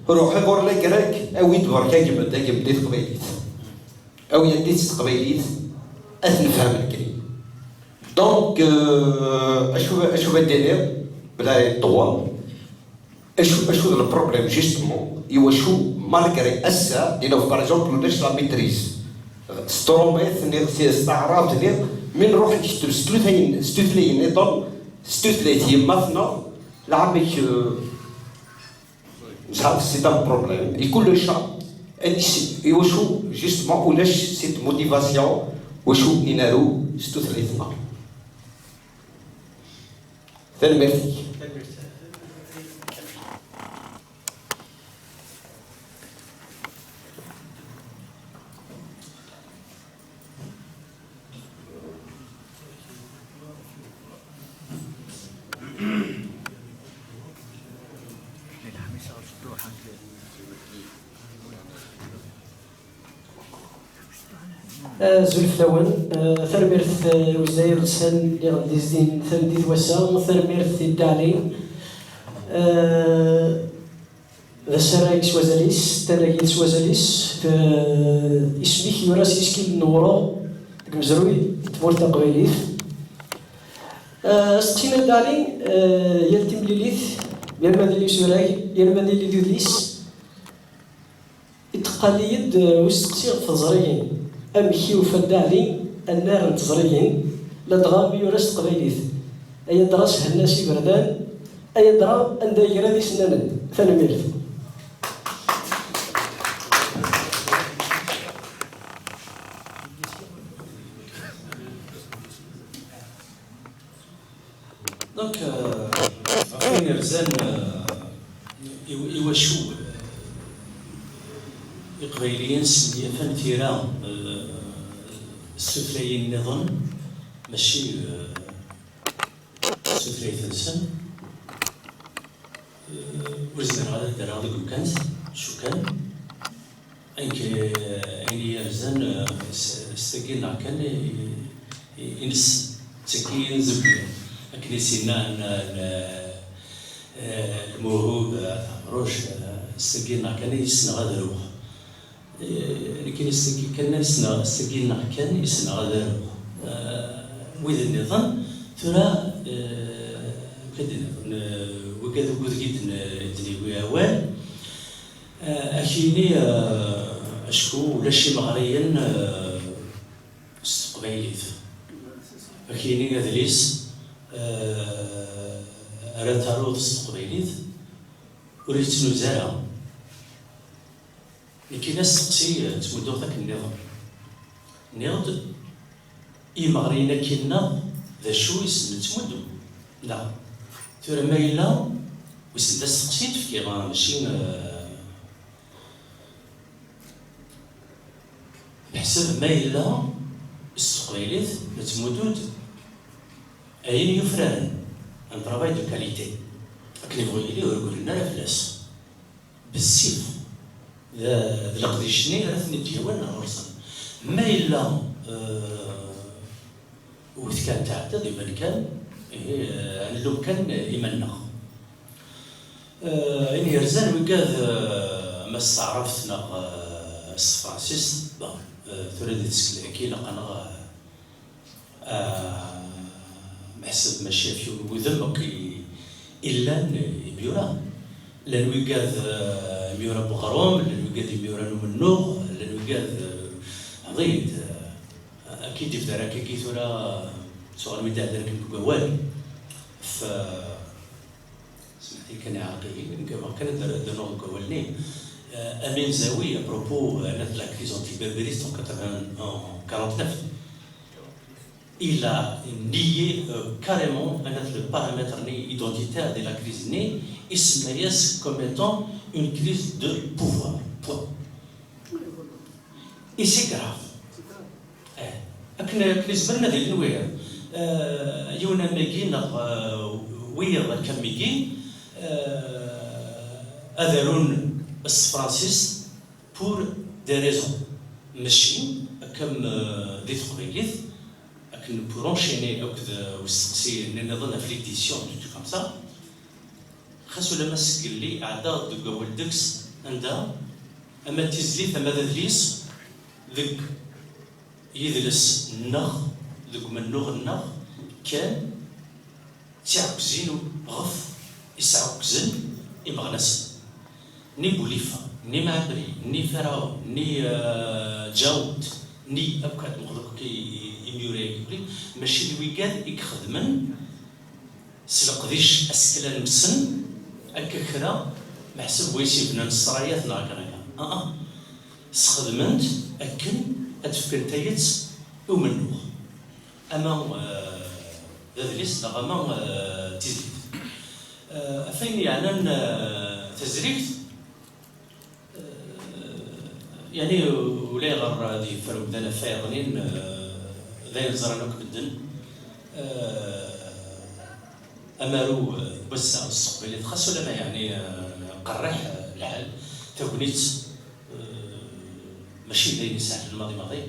Ruḥ ɣur la Grec, awi-d berka agmed, agmed i teqbaylit. Awi-d-it s teqbaylit, ad t-nefhem nekkni. Donc, euh, acu, acu ad d-iniɣ, bla yeṭṭewwal, acu, acu d le problème, justement, iwacu, malgré ass-a, dina, par exemple, ulac la maîtrise. S trumit, niɣ s, s taɛrabt, niɣ, mi nruḥ nekteb s tutlayin, s tutlayin nniḍen, s tutlayt yemma-tneɣ, lɛamek, euh, c'est un problème. Et كل شيء, iwacu, justement, ulac cette motivation, wacu i naru s tutlayt-nneɣ. Tanemmirt-ik. Azul fell-awen. Eh, tanemmirt, eh, i uzayur lsan, lliɣ di din tameddit wass-a. Tanemmirt i Dda Ɛli. Eh, d asarag s wazal-is, tanagit s wazal-is, d isem-ik yura s yiskil n uwraɣ deg umezruy n tmurt taqbaylit. Eh, asteqsi n Dda Ɛli, eh, yal timlilit, yal ma d-yili usurag, yal ma d-yili d udlis, itteqqal-iyi-d, eh, usteqsi ɣef teẓrigin. Amek i yufa Dda Ɛli annar n teẓrigin, ladɣa mi yura s teqbaylit? Ay adra sehlen-as iberdan, ay adra anda yegrad isennanen. Tanemmirt. Donc, euh, ɣef wayen yerzan, euh, i, i wacu, euh, Iqbayliyen smenyafan tira, euh, s tutlayin nniḍen, mačči, euh, s tutlayt-nsen. Euh, ur zmireɣ ara ad ddreɣ deg umkan, cukan. Ayen k-, ayen i yerzan, eh, s, s tagi-nneɣ kan i, i, i nes-, ttekki i nzewwi. Akken i s-yenna n, n, eh, Lmuhub At Ɛemruc, eh, seg-inna kan i ssneɣ ad ruɣ. Eh, nekkini seg-, kan i ssneɣ, seg-inna kan i ssneɣ ad ruɣ. Eh, wid nniḍen, tura, eh, amek ad d-iniḍ, n, wigad ukud i d-, d-niwi awal. Eh, akini, eh, acku ulac imeɣriyen, eh, s teqbaylit. Akini adlis, eh, ara taruḍ s teqbaylit, ur yettnuz ara. Nekkini asteqsi, eh, ttmudduɣ-t akken nniḍen. Nniɣ-d, imeɣriyen akkin-nneɣ, d acu i sen-nettmuddu? Neɣ, tura ma yella, wissen d asteqsi i d-fkiɣ, ah, mačči, eh, meḥseb ma yella s teqbaylit nettmuddu-d ayen yufraren, un travail de qualité. Akken yebɣu yili, ur gullen ara fell-as. Bessif d, d leqdic-nni ara ten-id-yawin ɣur-sen. Ma yella, eh, wet kan tɛeddaḍ, iban kan, ihi, eh, ad nlum kan iman-nneɣ. Eh, ayen yerzan wigad, eh, ma s taɛrabt neɣ, eh, s tefransist, bon, eh, tura di tsekla-agi ilaq-aneɣ, eh, Ah, meḥseb mačči ɣef yiwen wudem akk i, i llan imyura. Llan wigad, ah, imyura n weɣrum, llan wigad imyura n umennuɣ, llan wigad, ah, ɣeḍ-iyi-d, ah, akka i d-ibder akkagi tura, suɣan mi d-ɛeddan akken deg wawal. F-, Smeḥ-iyi kan iɛreq-iyi, nekk bɣiɣ kan ad d-rnuɣ deg wawal-nni. Euh, Amin Zawi, à propos, euh, de la crise anti-berbériste en quatre-vingts, en quarante-neuf, il a nié, euh, carrément, euh, le paramètre-nni identitaire de la crise-nni, isemma-yas comme étant une crise de pouvoir. Point. Et c'est grave. Eh, akken, akken izemren ad ilin wiyaḍ. Eh, yiwen am wigi neɣ, eh, wiyaḍ akka am wigi, eh, ad arun s tefransist pour des raisons. Mačči akka am, eh, di teqbaylit, akken pour enchaîner akked, eh, usteqsi nniḍen ɣef l'édition, des trucs comme ça. Xas ulamma sgelli ɛeddaɣ-d deg wawal deg-s, anda ama d tizlit ama d adlis, deg yidles-nneɣ, deg umennuɣ-nneɣ, kkan d tiɛekkzin ɣef isɛekkzen imeɣnasen. Ni Bulifa, ni Mɛemmri, ni Ferɛun, ni, eh, Ǧawed, ni akk ad nɣeḍ akk i, i, imyura-agi, mačči d wigad i ixedmen s leqdic aseklan-nsen, akka kra, meḥsub wayes yebnan ṣṣrayat neɣ akka akka. Ah, ah. Sxedmen-t akken ad d-fken tayet i umennuɣ. Ama, eh, d adlis neɣ ama, eh, d tizlit. Eh, ɣef wayen yeɛnan, eh, tazrigt, Eh, yani, ulayɣer ad yeffer umdan ɣef wayeḍnin, eh, d ayen ẓran akk medden. Eh, amaru, eh, n wass-a s teqbaylit, xas ulamma, yani, eh, qerriḥ, eh, lḥal, tagnit, eh, mačči d ayen isehlen maḍi maḍi.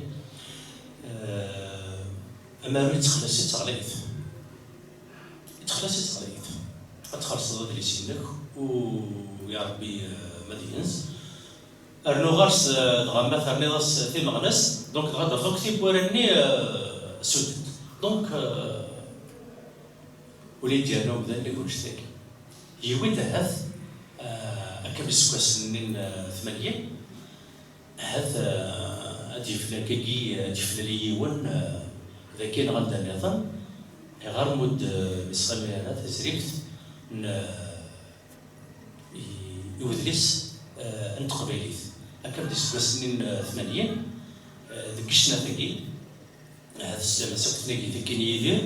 Eh, amaru yettxellas-itt ɣlayet. Yettxellas-itt ɣlayet. Ad txellṣeḍ adlis-inek u, ya Rebbi, eh, ma d-yens. Rnu ɣer-s, eh, dɣa ma terniḍ-as timeɣnast, donc dɣa ad d-rreḍ akk tiwwura-nni, eh, sudent. Donc, eh, ula i d-yerna umdan deg wannect-agi. Yiwi-d ahat, eh, akka iseggasen-nni n, eh, tmanyin, ahat, eh, ad yefla akkagi, ad yeflali yiwen, eh, dagi neɣ anda nniḍen, iɣer mud, eh, isɣami ara tazribt n, eh, i, i wedlis, eh, n teqbaylit. Akka d iseggasen-nni n, eh, tmanyin, eh, deg ccna-tagi, ahat teslam-as akk tnagit akken Yidir,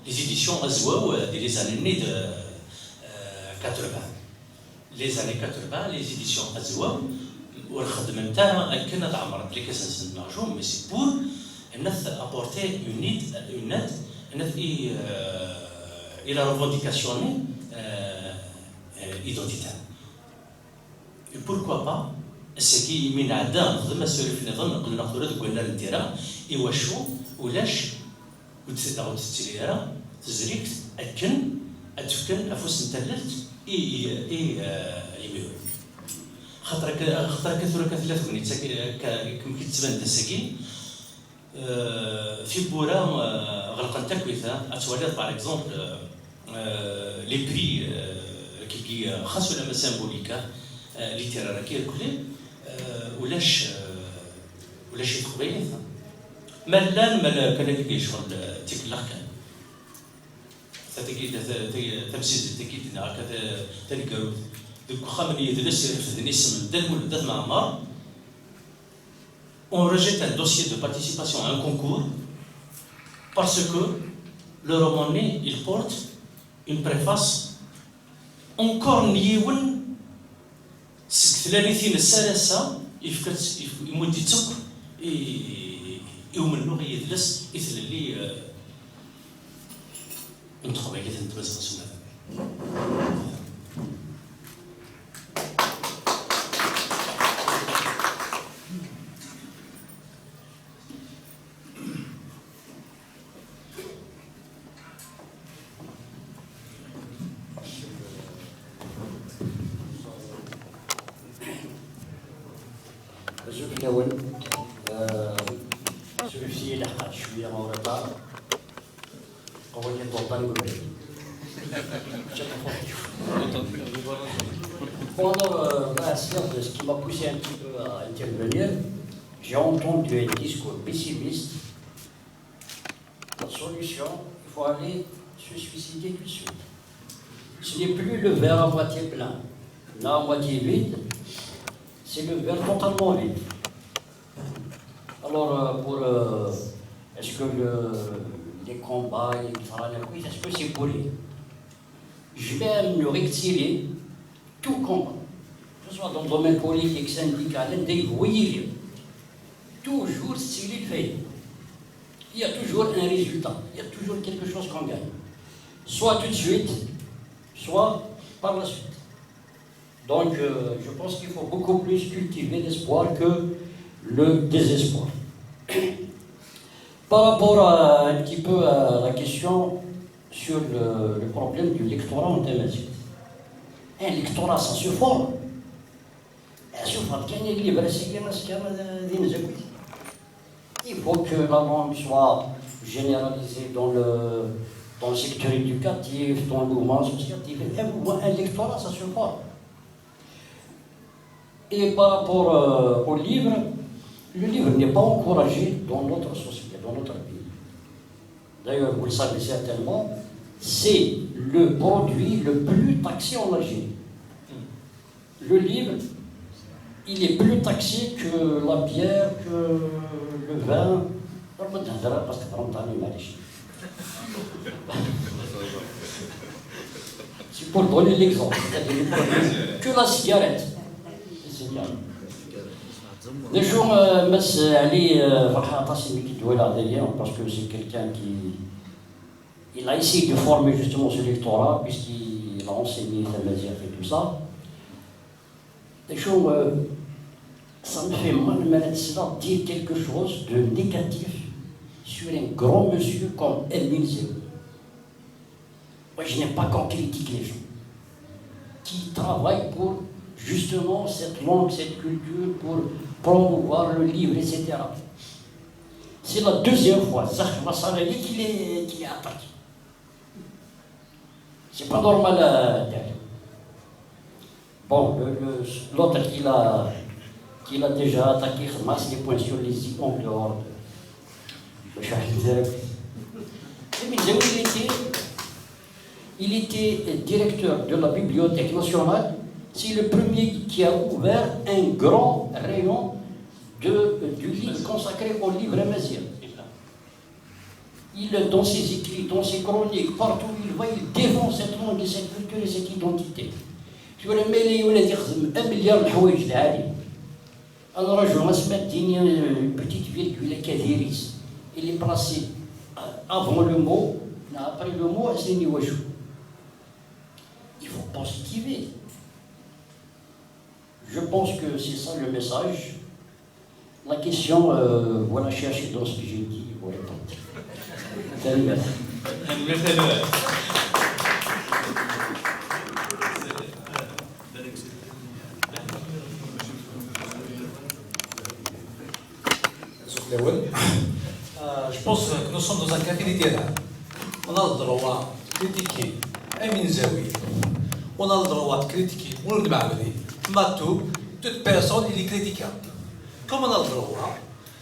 les éditions Azwaw, euh, di les années-nni de, euh, quatre-vingts. Les années quatre-vingts, les éditions Azwaw, ur xeddment ara akken ad ɛemrent lkas-nsen n leɛjum, mais c'est pour, anat, apporter une aide, une aide, anat, i, euh, i la revendication-nni, euh, euh, identitaire. Et pourquoi pas, ass-agi imi nɛedda nexdem asurif nniḍen, aql-aneɣ tura deg wannar n tira, iwacu ulac, ur d-, neɣ ur d-tettili ara, tezrigt akken ad d-fken afus n tallelt i, i, i, eh, imiren. Xaṭer akka, xaṭer akka tura akka tella tegnit akka, akka, akken tettban d ass-agi, eh, tiwwura, eh, ɣelqent akkit, ha. Ad twaliḍ, par exemple, eh, eh, les prix, eh, kiki, eh, xas ulamma symbolique, eh, littéraire-agi irkelli, eh, ulac, eh, ulac i teqbaylit. Ma llan, ma la, kan akka yecɣel, eh, tikellax kan. Ta tagi, ta, ta, ta, tamsizzelt-agi d-nniɣ akka ta, taneggarut. Deg uxxam n yidles irefden isem n Dda Lmulud At Mɛemmer, on rejette un dossier de participation à un concours parce que le roman-nni, il porte une préface encore n yiwen seg tlalit-ines ar ass-a, yefka-tt, yef-, imudd-itt akk i, i umennuɣ, i yidles, i tlelli, eh, n teqbaylit n Tmaziɣt s umata. Azul fell-awen. Euh, surfet-iyi leḥqeɣ cwiya en retard. Qewwi-yi ṭṭurḍa deg ubrid. Bon, alors, euh, merci, ce qui m'a poussé un petit peu à intervenir. J'ai entendu un discours pessimiste. La solution, il faut aller se suicider tout de suite. Ce n'est plus le verre à moitié plein, ni à moitié vide, c'est le verre totalement vide. Alors, euh, pour, euh, est-ce que le, les combats, les est-ce que c'est pour rien ? Je vais nous rectifier tout combat, que ce soit dans le domaine politique, syndical, individuel, toujours c'est le fait. Il y a toujours un résultat, il y a toujours quelque chose qu'on gagne. Soit tout de suite, soit par la suite. Donc, euh, je pense qu'il faut beaucoup plus cultiver l'espoir que le désespoir. Par rapport à, un petit peu à la question sur le, le problème du lectorat en tamazight. Un lectorat, ça se forme. Ça se forme. Kan les livres, c'est bien, c'est bien, euh, des livres. Il faut que la langue soit généralisée dans le, dans le secteur éducatif, dans le mouvement associatif. Un, un lectorat, ça se forme. Et par rapport, euh, au livre, le livre n'est pas encouragé dans notre société, dans notre pays. D'ailleurs, vous le savez certainement, c'est le produit le plus taxé en Algérie. Le livre, il est plus taxé que la bière, que le vin. ربما تهضر parce que vraiment t'as mal. C'est pour donner l'exemple, c'est-à-dire que la cigarette. C'est bien. D acu, euh, Mass Ali, euh, فرحان aṭas imi k-id-walaɣ d'ailleurs, parce que c'est quelqu'un qui, il a essayé de former justement ce lectorat, puisqu'il a enseigné tamaziɣt et tout ça. D acu, euh, ça me fait mal, ma la ssneɣ, dire quelque chose de négatif sur un grand monsieur comme Amine Zewi. Moi, je n'aime pas qu'on critique les gens qui travaillent pour justement cette langue, cette culture, pour promouvoir le livre, et cetera. C'est la deuxième fois, Zahra Salali, qu'il est, qu'il est attaqué. C'est pas normal, euh, bon, le, le, l'autre qui l'a, qui l'a déjà attaqué, خدم les points sur les i en dehors de, de Shahid Zerbi. Amine Zewi, il était, il était directeur de la Bibliothèque nationale. C'est le premier qui a ouvert un grand rayon de, du livre consacré au livre amazigh. Il, dans ses écrits, dans ses chroniques, partout où il va, il défend cette langue et cette culture et cette identité. Tura ma yella yiwen ad yexdem amelyaṛ n leḥwayeǧ lɛali, ad nraǧu asmi ad d-tini, euh, une petite virgule akka diri-s, il est placé, euh, avant le mot, après le mot, ad s-nini wacu. Il faut positiver. Je pense que c'est ça le message. La question, euh, voilà, cherchez dans ce que j'ai dit, vous répondez. Salut, merci. Tanemmirt a Noël. Euh, je pense que nous sommes dans un café littéraire. On a le droit de critiquer Amin Zawi. On a le droit de critiquer Mouloud Mahamoudi. Matou, toute personne, il est critiquable. Comme on a le droit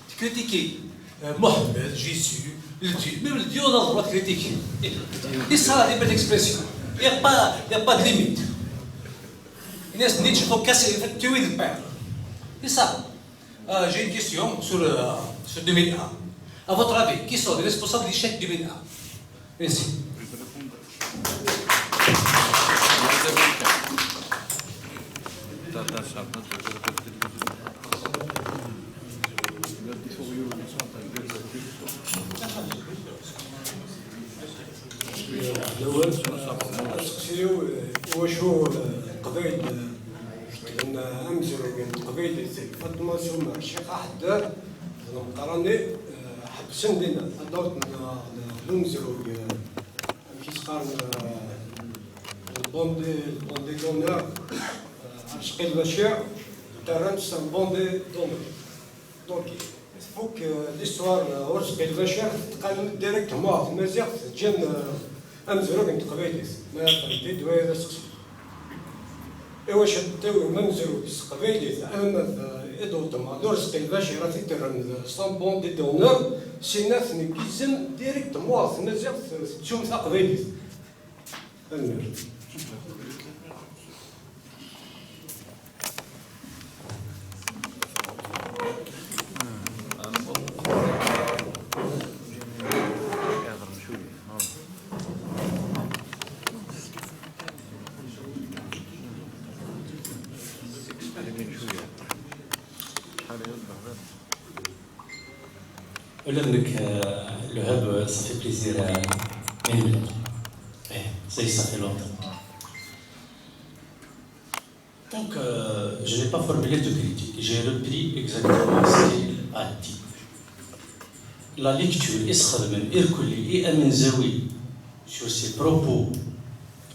de critiquer euh, Mohamed, Jésus, le Dieu. Même le Dieu, on a le droit de critiquer. Et ça, la liberté d'expression. Il n'y a pas, il n'y a pas de limite. Inès Nietzsche, il faut casser, il faut tuer le père. C'est ça. Euh, j'ai une question sur, euh, sur deux mille un. À votre avis, qui sont les responsables de l'échec deux mille un? Merci. Lawal, aseqsi-w, eh, iwacu, eh, Leqbayel, eh, ketben, eh, amezruy n teqbaylit, Faṭma Sumer, Ccix Aḥeddad, d Lmeqrani, eh, ḥebsen dinna, adawt n, n, n umezruy, eh, amek i s-qqaren, eh, le bandit, le bandit d'honneur, eh, Arezqi Lbacir, terran-t s un bandit d'honneur. Donc, tfuk, euh, l'histoire, euh, Arezqi Lbacir, teqqalem directement ɣer tmaziɣt, teǧǧam, euh, amezruy n teqbaylit. Ma aql-d waya d aseqsi. Iwacu tawim amezruy s teqbaylit, ama d, euh, i d-weṭṭem ɣer Arezqi Lbacir, ad t-id-terrem d sambon di d'honneur, sina tneggizem directement ɣer tmaziɣt, tettum taqbaylit. Tanemmirt. Ula d nekk, euh, le hub, euh, ça fait plaisir, euh, à Emile. Eh, ça y est, ça fait longtemps. Donc, euh, je n'ai pas formulé de critique. J'ai repris exactement ce qu'il a dit. La lecture, isxedmen irkelli i Amin Zawi sur ses propos,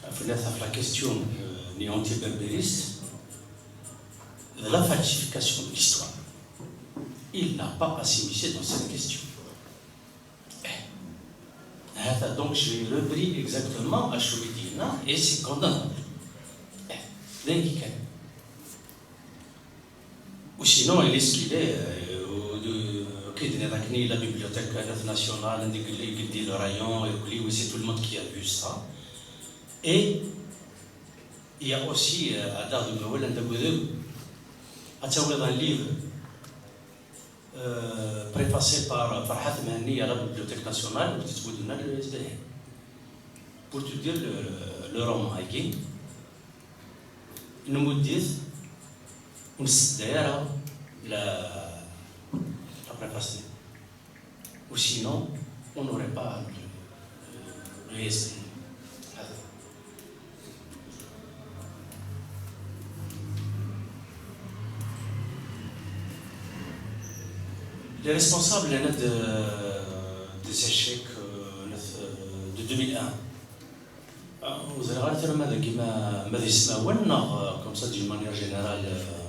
ɣef la, ɣef la question, euh, ni anti-berbériste, de la falsification de l'histoire. Il n'a pas à s'immiscer dans cette question. Eh. Hata, donc, j'ai repris exactement acu i d-yenna, et c'est condamnable. Eh. D ayen kan. Ou sinon, il est ce qu'il est, euh, ou de, ok, d-, la bibliothèque nationale, deg, deg, deg le rayon, et puis, oui, c'est tout le monde qui a vu ça. Et il y a aussi, euh, à Dar de Mawel, un livre, euh, préfacé par Farhat Mhenni à la Bibliothèque nationale, pour te dire le, le, le roman-agi, nmudd-it, ur nessedday ara la, la préface-nni. Ou sinon, on n'aurait pas, euh, réussi. Les responsables, là, de, des échecs, euh, de deux mille un. Ah, ur ẓriɣ ara tura ma dagi ma, ma d ismawen neɣ, euh, comme ça, d'une manière générale, euh,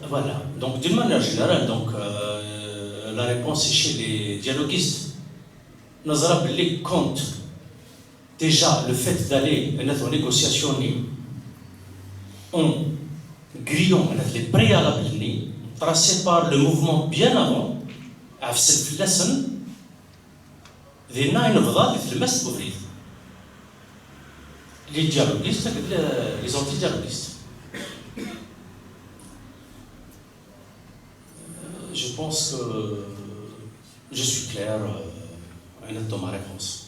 voilà. Donc, d'une manière générale, donc, euh, la réponse est chez les dialoguistes. Neẓra belli compte déjà le fait d'aller en négociation en grillon les préalables tracés par le mouvement bien avant, ɣef sel fell-asen, dinna i nebḍa di tlemmast n ubrid. Les dialoguistes, les anti-dialoguistes. Je pense que je suis clair, euh, et net dans ma réponse.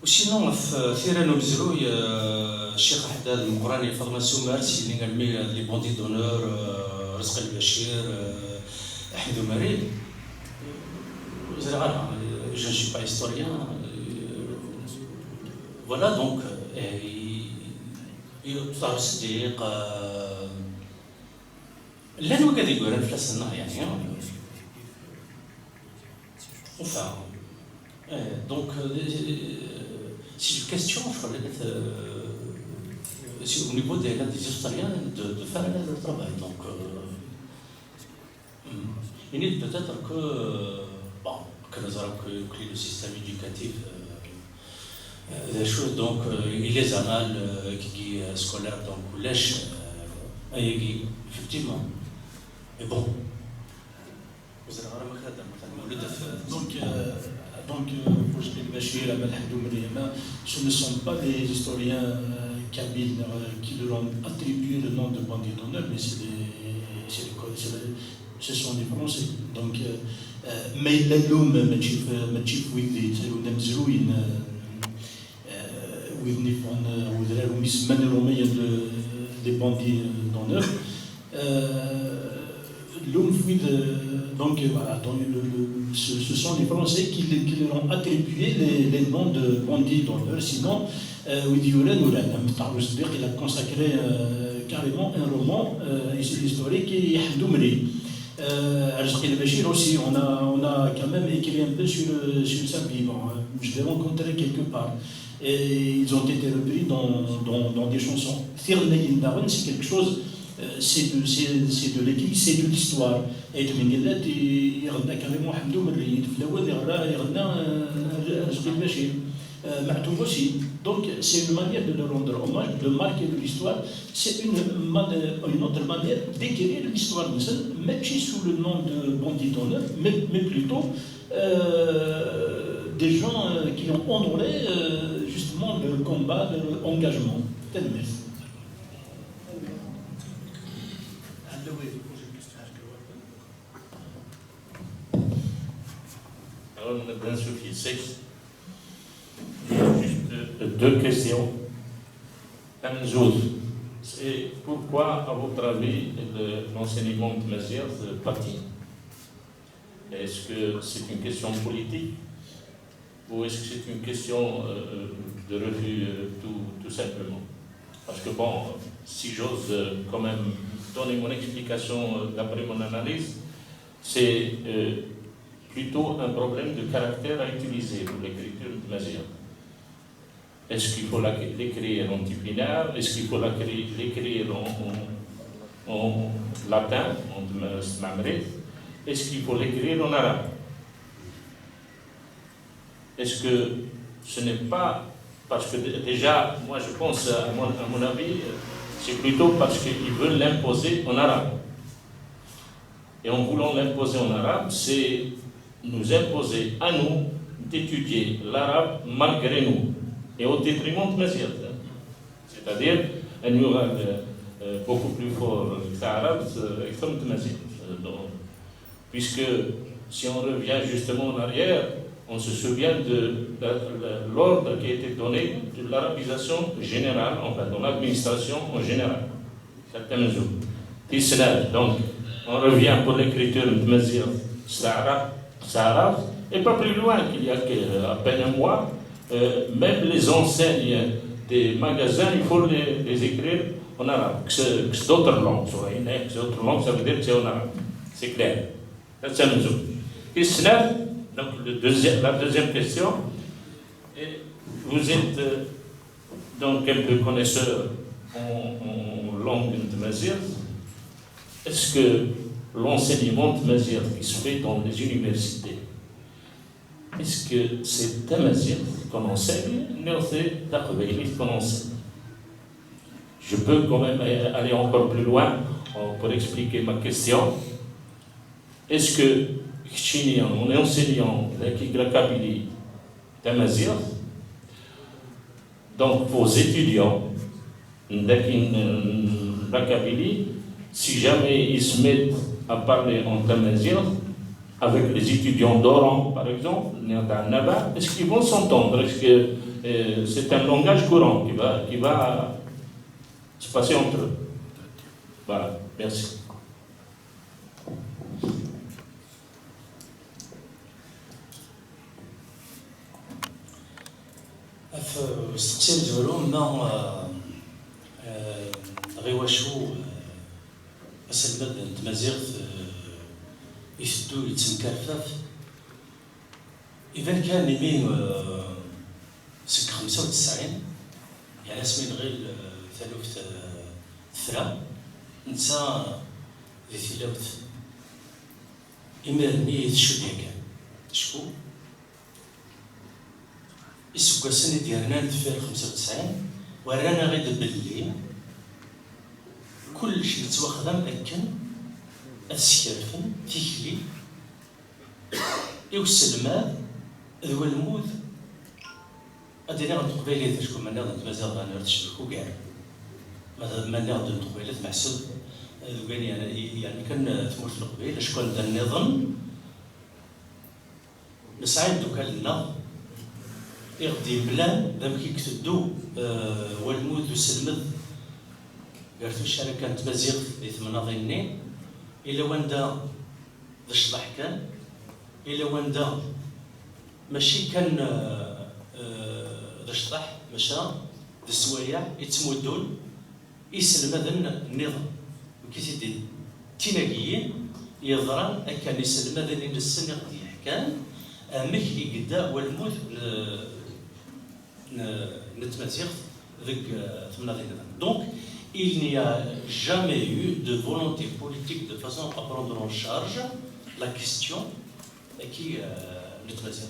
Ou sinon, ɣef tira n umezruy, euh, Ccix Aḥeddad, Lmeqrani, Faḍma Sumer, syin almi, euh, les bandits d'honneur, euh, Arezqi Lbacir, euh, Ahmed Oumerri, euh, ur ẓriɣ ara, euh, je ne suis pas historien, euh, voilà, donc, euh, et, et Ṭaher Seddiq, euh, llan wigad i yuran fell-asen, neɣ, yeɛni, Enfin, euh, donc, euh, c'est une question, je crois, euh, c'est au niveau des, des historiens de, de faire le travail. Donc, euh, hmm. Il est peut-être que, euh, bon, que nous avons que, que le système éducatif, euh, euh, des choses, donc, euh, il est anal, euh, qui, qui, euh, scolaire, donc, collège, euh, et qui, effectivement. Mais bon, vous allez vraiment faire dans le fait. Donc, euh, donc, euh, pour ce qui est de Bachir, Ahmed Hamdoum, Riyama, ce ne sont pas les historiens, euh, kabyles, euh, qui leur ont attribué le nom de bandit d'honneur, mais c'est les, c'est les, c'est les, ce sont les Français. Donc, euh, euh, mais la lum, mačči f-, mačči f wid yettarun amezruy, euh, euh, wid n-, n-, wedrar umi semman Iṛumyen le, les bandits, euh, d'honneur. Euh, Lum Fouid, euh, donc, euh, voilà, donc, le, le, ce, ce sont les Français qui, les- qui leur ont attribué les, les noms de bandits d'honneur. Sinon, euh, wid yuran uran, am Tahar Bousseddikh, il a consacré, euh, carrément un roman, euh, his- historique, et Hamdoum Ri. Euh, Arezqi Lbachir aussi, on a, on a quand même écrit un peu sur, euh, sur sa vie. Bon, euh, je l'ai rencontré quelque part. Et ils ont été repris dans, dans, dans des chansons. Tirnayin daɣen, c'est quelque chose, euh, c'est de, c'est, c'est de l'écrit, c'est de l'histoire. Et Ayt Mengellat, i-, iɣenna carrément Ḥemdu Merri, Ideflawen, iɣenna, iɣenna, euh, Arezqi Lbachir. Euh, Maɛtub aussi. Donc, c'est une manière de leur rendre hommage, de marquer de l'histoire. C'est une, man- une autre manière d'écrire l'histoire. Mačči sous le nom de bandit d'honneur, mais, mais plutôt euh, des gens, euh, qui ont honoré, euh, justement leur combat, leur engagement. Tanemmirt. Alors, Madame Sophie, c'est juste deux questions. Tamenzut, c'est pourquoi, à votre avis, le- l'enseignement de Mazir pâtit? Est-ce que c'est une question politique ou est-ce que c'est une question, euh, de refus, euh, tout, tout simplement? Parce que bon, si j'ose, euh, quand même donner mon explication, euh, d'après mon analyse, c'est, euh, plutôt un problème de caractère à utiliser pour l'écriture de Mazir. Est-ce qu'il faut la- l'écrire en tibinard? Est-ce qu'il faut la cré- l'écrire en, en- en latin, en tm- s tmaɣrit? Est-ce qu'il faut l'écrire en arabe? Est-ce que ce n'est pas... Parce que d- déjà, moi je pense, à mon, à mon avis, euh, c'est plutôt parce qu'ils veulent l'imposer en arabe. Et en voulant l'imposer en arabe, c'est nous imposer à nous d'étudier l'arabe malgré nous et au détriment de Mazir. C'est-à-dire, أن يغال, euh, beaucoup plus fort في العرب أكثر من التمازيغ. Donc, puisque si on revient justement en arrière, on se souvient de la- la- l'ordre qui a été donné de l'arabisation générale, enfin, dans l'administration en général. Certaines jours. Tis snat, donc, on revient pour l'écriture de Mazir, Sahara, Sahara, et pas plus loin qu'il y a que, euh, à peine un mois, euh, même les enseignes des magasins, il faut les, les écrire en arabe, que c'est que c'est d'autres langues, soit il y en a que c'est autre langue, ça veut dire que c'est en arabe, c'est clair. Tis snat, donc le deuxième, la deuxième question, et vous êtes, euh, donc un peu connaisseur en, en langue de Mazir, est-ce que l'enseignement de Mazir qui se fait dans les universités, est-ce que c'est tamazirt qu'on enseigne, ou c'est taqbaylit qu'on enseigne? Je peux quand même aller encore plus loin, euh, pour expliquer ma question. Est-ce que keččini, en enseignant la, la Kabylie, tamazirt, donc vos étudiants, daki n la Kabylie, si jamais ils se mettent à parler en tamazirt avec les étudiants d'Oran, par exemple, est-ce qu'ils vont s'entendre? Est-ce que, euh, c'est un langage courant qui va, qui va se passer entre eux? Voilà, merci. Ɣef usteqsi n Duru, ma, eh, eh, ɣef wacu, eh, aselmed n tmaziɣt, eh, iteddu yettenkarfaf, Iban kan imi, eh, seg xemsa u tesɛin, yeɛni asmi nɣil, eh, taluft, eh, tefra, netta di tilawt imir-nni tcudd yakan. Acku iseggasen i d-yernan deffir xemsa u tesɛin, werran-aɣ-id belli kullec yettwaxdam akken ad skerfen tikli i uselmad d walmud, ad iniɣ n teqbaylit, acku ma nniɣ-d n tmaziɣt, daɣen ur tecbeḥ ugar. Ma, ma nniɣ-d n teqbaylit, meḥsub d ugan, yeɛni, yeɛni kan tmurt n Leqbayel, acku anda nniḍen nesɛa imeddukal-nneɣ i ɣ-d-yemlan d amek i iteddu, eh, walmud d uselmed gar tuccar akka n tmaziɣt di temnaḍin-nni, ila wanda d ccḍeḥ kan, ila wanda mačči kan, eh, eh, d ccḍeḥ, maca d sswayeɛ i ttmuddun iselmaden nniḍen. Nekk i t-id-, d tinagiyin yeḍran akken iselmaden i nessen i ɣ-d-yeḥkan amek i yedda walmud n, n, n tmaziɣt deg, eh, temnaḍin nniḍen. Donc, il n'y a jamais eu de volonté politique de façon à prendre en charge la question-agi, eh, n tmaziɣt.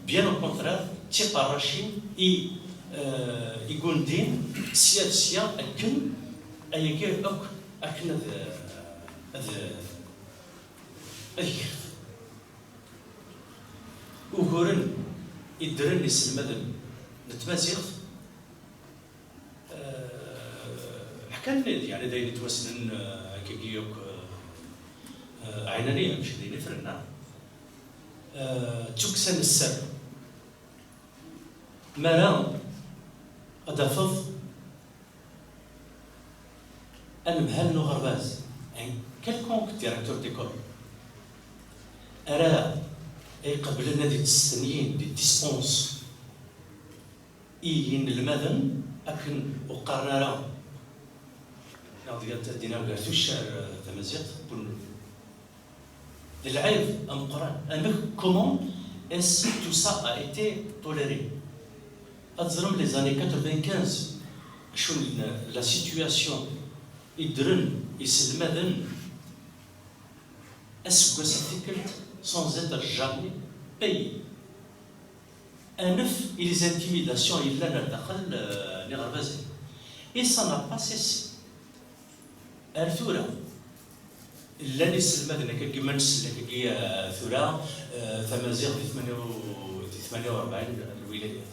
Bien au contraire, d tiqerracin i, eh, i gundin sya d sya akken ayagi akk akken ad, ad, ad yekref. Uguren i ddren iselmaden n tmaziɣt, eh, ḥkan-d, yeɛni d ayen yettwassnen, eh, akkagi akk, eh, eh, ɛinani, mačči d ayen ifren, eh, d tukksa n sser. Mi ara ad tafeḍ anemhal n uɣerbaz, un quelconque directeur d'école, ara iqeblen ad ittestenyin di dispense i yinelmaden akken ur qqaren ara, neɣ deg ad d-iniɣ gar tuccar, eh, tamaziɣt, d lɛib ameqqran. Amek, comment est-ce que tout ça a été toléré? Ad teẓrem les années quatre-vingt-quinze, acu n la situation i ddren iselmaden aseggas ar tikkelt sans être jamais payés. Anef i les intimidations yellan ar daxel, euh, n iɣerbazen. Et ça n'a pas cessé. Ar tura, llan iselmaden akkagi, ma nsel akkagi, euh, tura, euh, tamaziɣt di tmanya u, di tmanya u rebɛin lwilayat.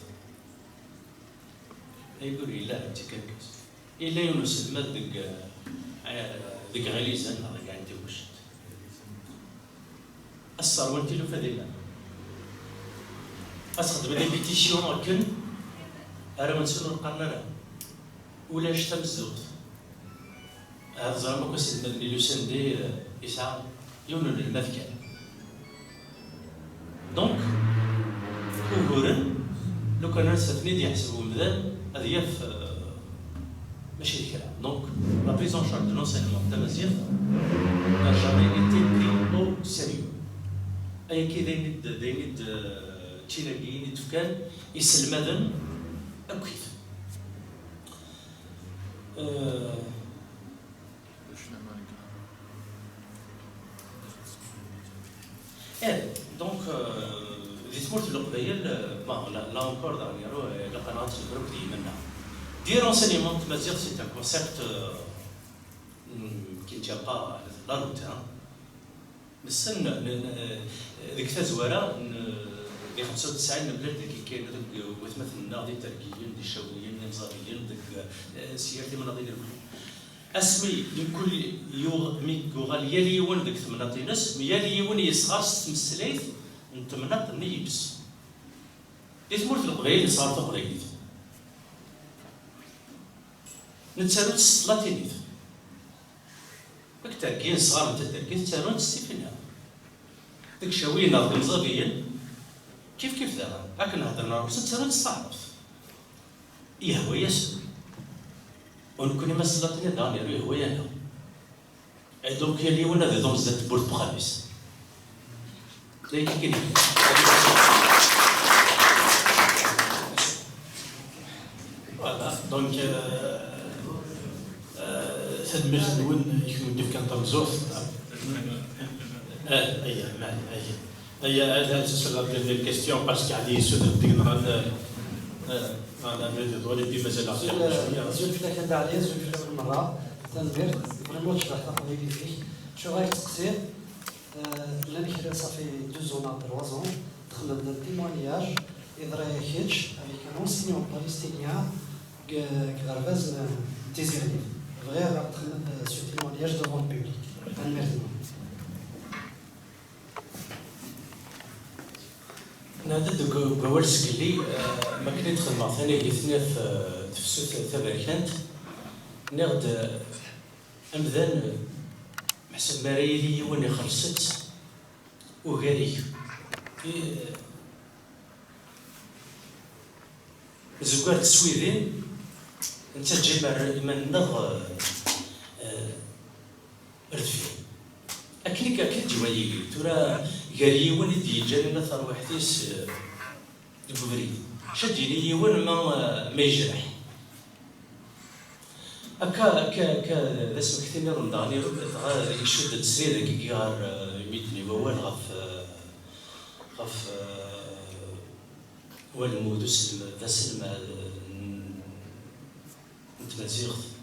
Aygur yella d tikerkas. Yella yiwen uselmad deg, eh, deg Ɣilizan neɣ deg Ɛin Tibuct. Ad sserwen tilufa dinna. Ad sxedmen des pétitions akken arraw-nsen ur qqaren ara. Ulac tamezzuɣt. Ahat teẓram akk aselmad-nni Lusandi, eh, yesɛa yiwen n unelmad kan. Donc, uguren, lukan ass-a ad ten-id-yeḥseb umdan, ad yaf, euh, mačči d kra. Donc, la prise en charge de l'enseignement tamaziɣt n'a jamais été pris au sérieux. Ayagi d ayen i d, d ayen i d, euh, d tinagiyin i d-fkan iselmaden akkit. Euh, Eh, donc, euh, di tmurt n Leqbayel, euh, bon, là, là encore, daɣen, euh, ilaq ad nɛeṭṭel bruk d yiman-nneɣ. Dire enseignement de tmaziɣt, c'est un concept, euh, mm, qui ne tient pas la route, hein. Nessen, n-, n-, deg tazwara, n-, di xemsa u tesɛin, nemlal deg Ikan, deg watmaten-nneɣ, d Itergiyen, d Icawiyen, d Imẓabiyen, deg, eh, s yir timnaḍin irkelli. Asmi mkul yuɣ-, mi yuɣal yal yiwen deg temnaḍt-ines, yal yiwen yesɣer s tmeslayt n temnaḍt-nni ines. Di tmurt n Leqbayel nesɣer taqbaylit. Nettaru-tt s tlatinit. Deg tergin sɣar n tatergit, ttarun-tt s tifinaɣ. Deg Icawiyen neɣ deg Imẓabiyen, kif kif daɣen. Akken heddren ɣur-sen, ttarun-tt s taɛrabt. Yehwa-yasen. U nekkni ma s tlatinit daɣen, yernu yehwa-yaneɣ. Et donc, yal yiwen ad iḍum zdat tewwurt n uxxam-is. D ayen kan i yellan. Donc, euh, euh, tanemmirt-nwen i kunwi d-ifkan tameẓẓuɣt. Ah, aya, ma, aya. Aya, hada, c'est sur la dernière question, parce que Ali yessuter-d deg-neɣ ad, euh, euh, ad nernu d ḍul, et puis mazal-aɣ Azul, cwiya. Azul fell-ak a Dda Ɛli, azul fell-awen merra. Tanemmirt, vraiment tecbeḥ taqbaylit-ik. Acuɣer i tettqeṣṣireḍ? Euh, llan kra, ça fait deux ans, trois ans, txedmeḍ-d un témoignage, yeḍra-yak kečč avec un enseignant palestinien deg, deg uɣerbaz n Tizi Hellif. Bɣiɣ ad txedmeḍ, euh, ce témoignage devant le public. Tanemmirt-nwen. Nɛedda-d deg, deg wawal zgelli, euh, mi akken i d-xedmeɣ tanagit-nni ɣef, euh, tefsut taberkant, nniɣ-d, euh, amdan, euh, meḥsub mi ara yili yiwen ixelleṣ-itt ugar-ik. I, euh, Nezwar tiswidin, nettaǧǧa iman-, iman-nneɣ, eh, eh, ar deffir. Akken i, akken i d-iwali, tura gar yiwen i d-yeǧǧan ula tarwiḥt-is, eh, deg ubrid. Acu ad d-yini yiwen ma, eh, ma yejreḥ? Akka, akka, akka, d asmekti nniḍen daɣen, dɣa icudd-d srid dagi ɣer, eh, imi d-nni wawal ɣef, eh, ɣef, eh, walmud uselm-, d aselmad, eh, n, n tmaziɣt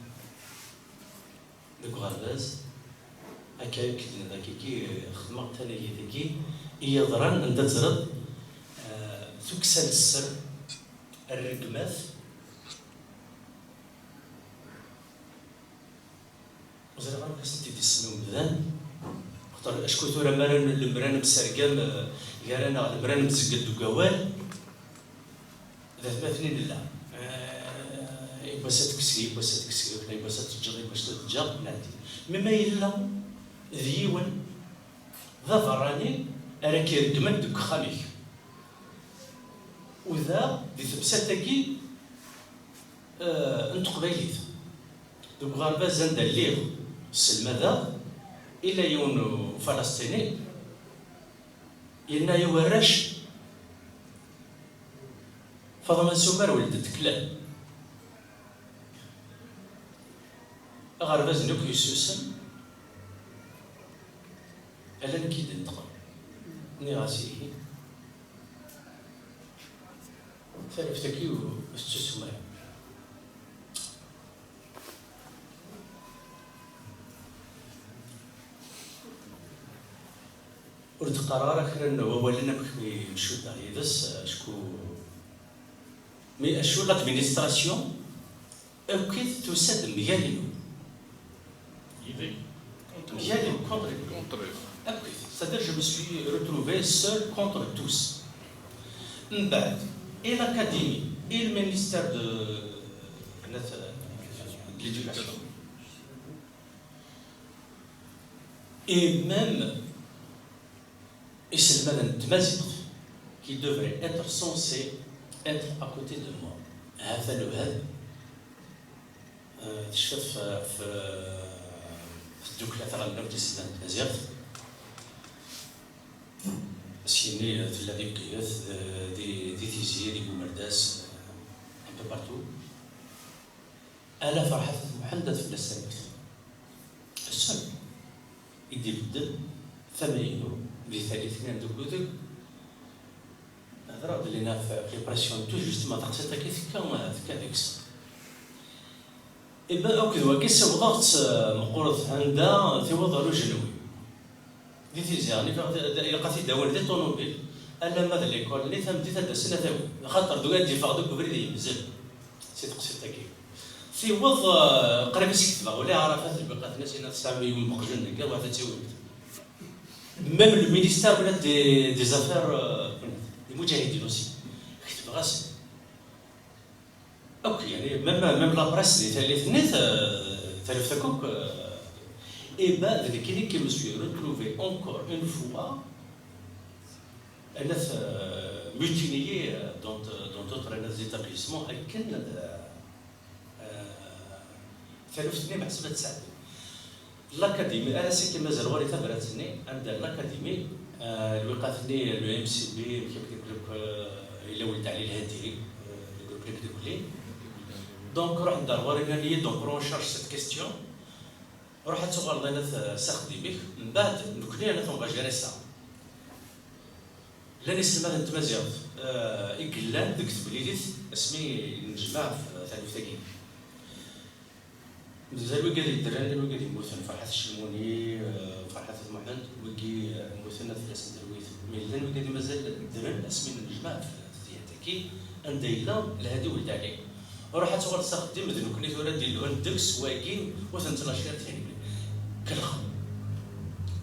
deg uɣerbaz. Akka, akken dagi, xedmeɣ tanagit-agi i yeḍran, anda teẓriḍ, eh, tukksa n sser, rregmat, Ur ẓriɣ ara amek ad sent-id-isem i umdan, axaṭer acku tura mi ara n-, lemmer ad nemsergam, eh, gar-aneɣ, lemmer ad nemzegged deg wawal, d atmaten i nella. Eh, yiwwas ad tekkes, yiwwas ad tekkes, yiwwas ad teǧǧeḍ, yiwwas ad teǧǧeḍ, nɛeddi. Mi ma yella d yiwen d aberrani ara k-ireggmen deg uxxam-ik. U da, di temsalt-agi, eh, n teqbaylit. Deg uɣerbaz anda lliɣ sselmadeɣ, illa yiwen Ufalesṭini, yenna i warrac, Faḍma n Sumer weldet klab. Aɣerbaz-nni akk yessusem, ala nekk i d-ineṭqen. Nniɣ-as ihi. Taluft-agi ur tettusum ara. Ur d-qqareɣ ara kra n wawalen amek mi ncuddeɣ yid-s, acku, mi acu l'administration akkit tusa-d mgal-inu. Mgal-inu, contre lui. Contre lui. Akkit. C'est-à-dire, je me suis retrouvé seul contre tous. Mbaɛd, et l'académie, et le ministère de, de l'éducation. Et même iselmaden n tmaziɣt qui devraient être censés être à côté de moi. Hata lewhad, eh, tecfiḍ f, f tddukkla taɣelnawt n iselmaden n tmaziɣt. Syenni, eh, tella di Bgayet, eh, di, di Tizi, di Bumerdas, eh, un peu partout. Ala Ferḥat At Muḥend ad fell-as taluft. Ass-a i d-ibeddel tama-inu di tallit-nni n deg udeg. Hedreɣ-d lina f, f les pressions, tout justement, taqsiṭ-agi tekka, tekka deg-s. Iba akked wagi ssiwḍeɣ-tt, eh, meqqret, anda tiweḍ ɣer ujenwi. Di Tizi, ilaq ad t-id-awin di ṭunubil, alamma d l'école-nni tameddit ad d-asen ad t-awin. Axaṭer d, ad d-iffeɣ deg ubrid yemzel. Si teqsiṭ-agi. Tiweḍ, eh, qrib i s-ketbeɣ ula i Ɛarafat lbiqat-nni, sina tesɛam yiwen meqjun deg awat ad tiwim. Même le ministère, wala, des, des affaires, euh, des mujahidin aussi. Ketbeɣ-asen. Akk, yani, même, même la presse di tallit-nni, ta-, taluft akk, euh, et ben, d nekkini qui me suis retrouvé encore une fois, anat, euh, mutinier, euh, dans, dans d'autres, anat, établissements, akken, euh, euh, taluft-nni meḥsub ad tseɛdel. L'académie, ar ass-agi mazal ɣur-i tabrat-nni, anda l'académie, eh, lwiqat-nni, le M C B, amek akk, eh, yella Weld Ɛli Lhadi, eh, le groupe Nekdukli. Donc, ruḥ-d ar ɣur-i, nnan-iyi-d, on prend en charge cette question. Ruḥ ad tuɣaleḍ, a-t-, s axeddim-ik, mbeɛd nekni a-t-on va gérer ça. Llan iselmaden n tmaziɣt, eh, i yellan deg temlilit asmi i d-nejmeɛ ɣef taluft-agi. Mazal wigad yeddren, llan wigad yemmuten, Ferḥat Cemuni, eh, Ferḥat At Muḥend, wigi, eh, mmuten ad fell-asen talwit. Mi llan wigad i mazal ddren asmi i d-nejmeɛ ɣef tedyabt-agi, anda yella Lhadi Weld Ɛli. Ruḥ ad tuɣaleḍ s axeddim, d nekni tura d-ilhun deg-s, wagi ur ten-ttnacir tinin. Kellex.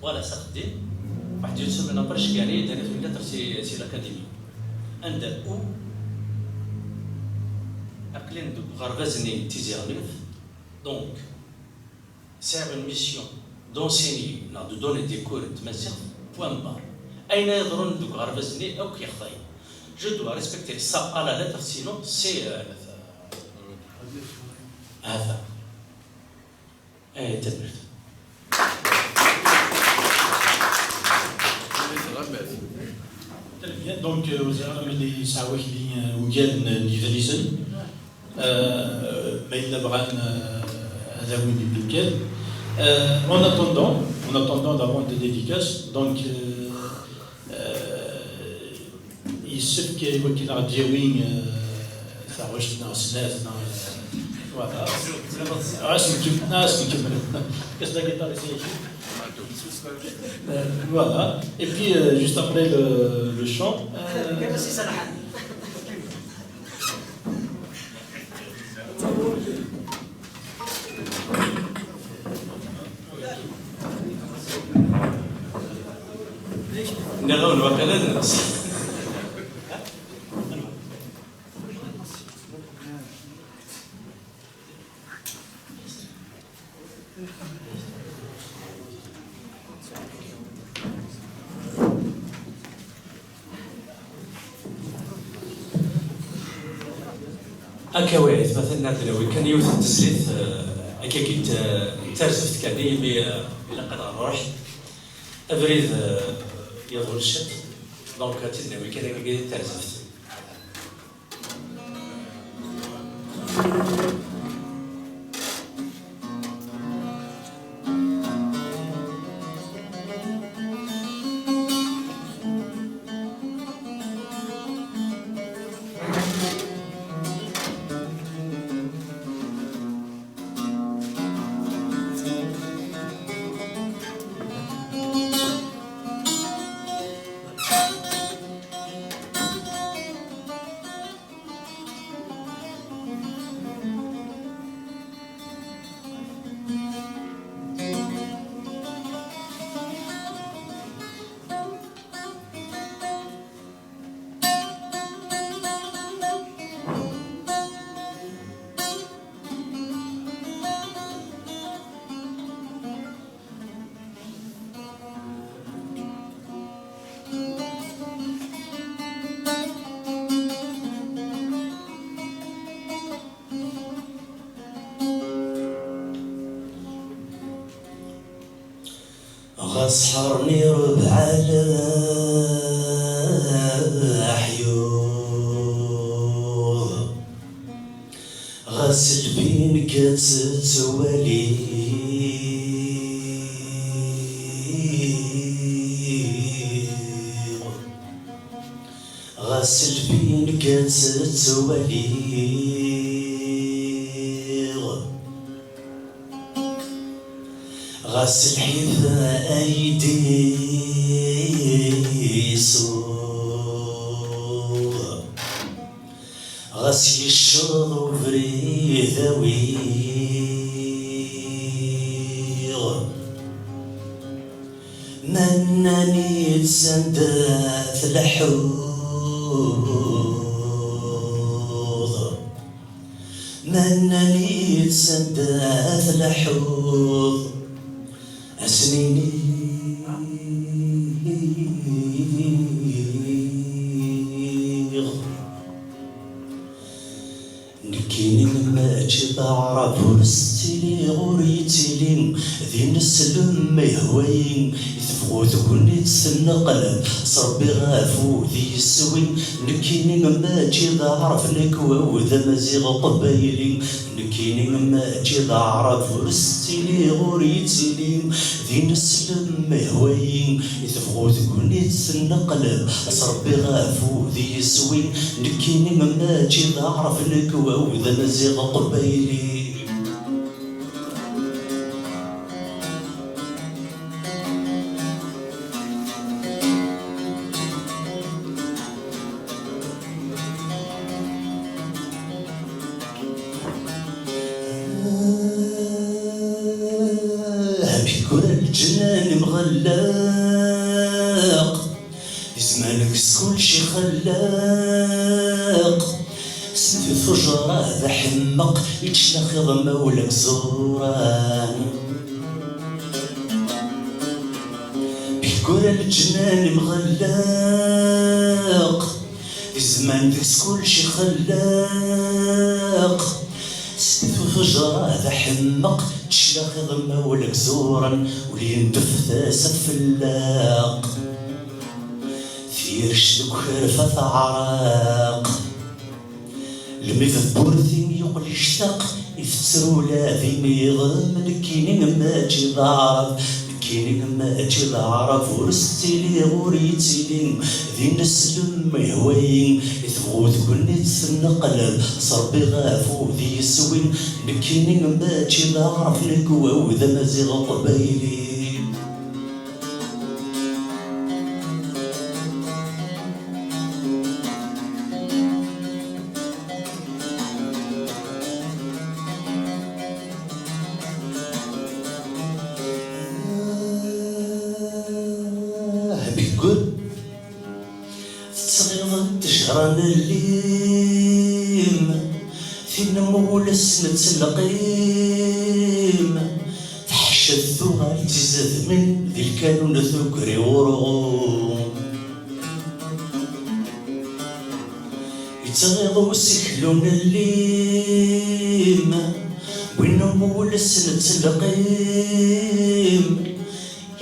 Voilà, s axeddim. Waḥed yutsen min après cegɛen-iyi-d, anat une lettre si, si l'académie. Anda u aql-in deg uɣerbaz-nni n Tizi Ɣmiɣt. Donc, sɛiɣ une mission d'enseigner neɣ de donner des cours n tmaziɣt, point barre. Ayen ay yeḍrun deg uɣerbaz-nni akk yexḍa-yi. Je dois respecter ça à la lettre, sinon c'est, euh, hata. Eh, tanemmirt. Très bien. Donc, euh, ur ẓriɣ ara ma yella yesɛa wakli, euh, ugar n, n yedlisen. Euh, ma yella bɣan, euh, ad awin imeddukal. Euh, en attendant, en attendant d'avant des dédicaces, donc, euh, euh, yessefk i wakken ad d-yawi, euh, taɣect neɣ snat neɣ, euh, voilà. Ah, c'est tout. Ah, c'est tout. Qu'est-ce que la guitare ici ? Euh, voilà. Et puis, euh, juste après le, le chant, euh, Nniɣ-awen waqila d nnefs. Akka wahit, ma tenna ad nawi kan yiwet n tezlit, eh, akkagi n t-, n tarzeft kan, imi, eh, ilaq ad nruḥ. Abrid, eh, yeḍul ciṭ, donc ad tt-id-nawi kan akkagi n tarzeft. Ɣas ḥerni rebɛa leḥyuḍ, ɣas lbi nekk ad ttwaliɣ. Ɣas lbi nekk ad ttwaliɣ, ɣas lḥif ay d-isuɣ, ɣas yecceḍ ubrid awiɣ. Ma nnan-id sanda tleḥḥuḍ, ma nnan-id sanda tleḥḥuḍ, ad sen-iniɣ. Nekkini mačči d aɛrab, ur s Ur yettili d ineslem ma yehwa-yi, i tebɣu tegnit tenneqleb, s Rebbi ɣef udi yeswi. Nekkini mačči d aɛrab, nekk wawd amaziɣ aqbayli. Nekkini mačči d aɛrab, ur s-ttiliɣ ur yettili d ineslem ma yehwa-yi, i tebɣu tegnit tenneqleb, s Rebbi ɣef udi yeswi. Nekkini mačči d aɛrab, nekk wawd amaziɣ aqbayli. Amek ur lǧennan imɣellaq, di zzman deg-s kullec ixellaq. Send tujra d aḥemmeq, iččlax iḍ ma ula gzuran. Bikura leǧnan imɣellaq, di zzman deg-s kullec ixellaq. Send tujra d aḥemmeq, iččlax iḍ ma ula gzuran, ul yendef tasa tfellaq. Tirect deg ukerfa teɛraq. Lmif burti yuqel ictaq, itetter ula d iniɣem. Nekkini mačči d aɛrab, nekkini mačči d aɛrab, ur s-ttiliɣ ur yettili d ineslem ma yehwa-yi, i tebɣu tegnit tenneqleb, s Rebbi ɣef udi yeswi. Nekkini mačči d aɛrab, nekk wawd amaziɣ aqbayli. Bigul tettɣiḍ ttejra n llim, tin n mules nettelqim. Teḥcet tuɣal d tizedmin, di lkanun tuker i urɣu. Yettɣiḍ useklu n llim, win n mules nettelqim.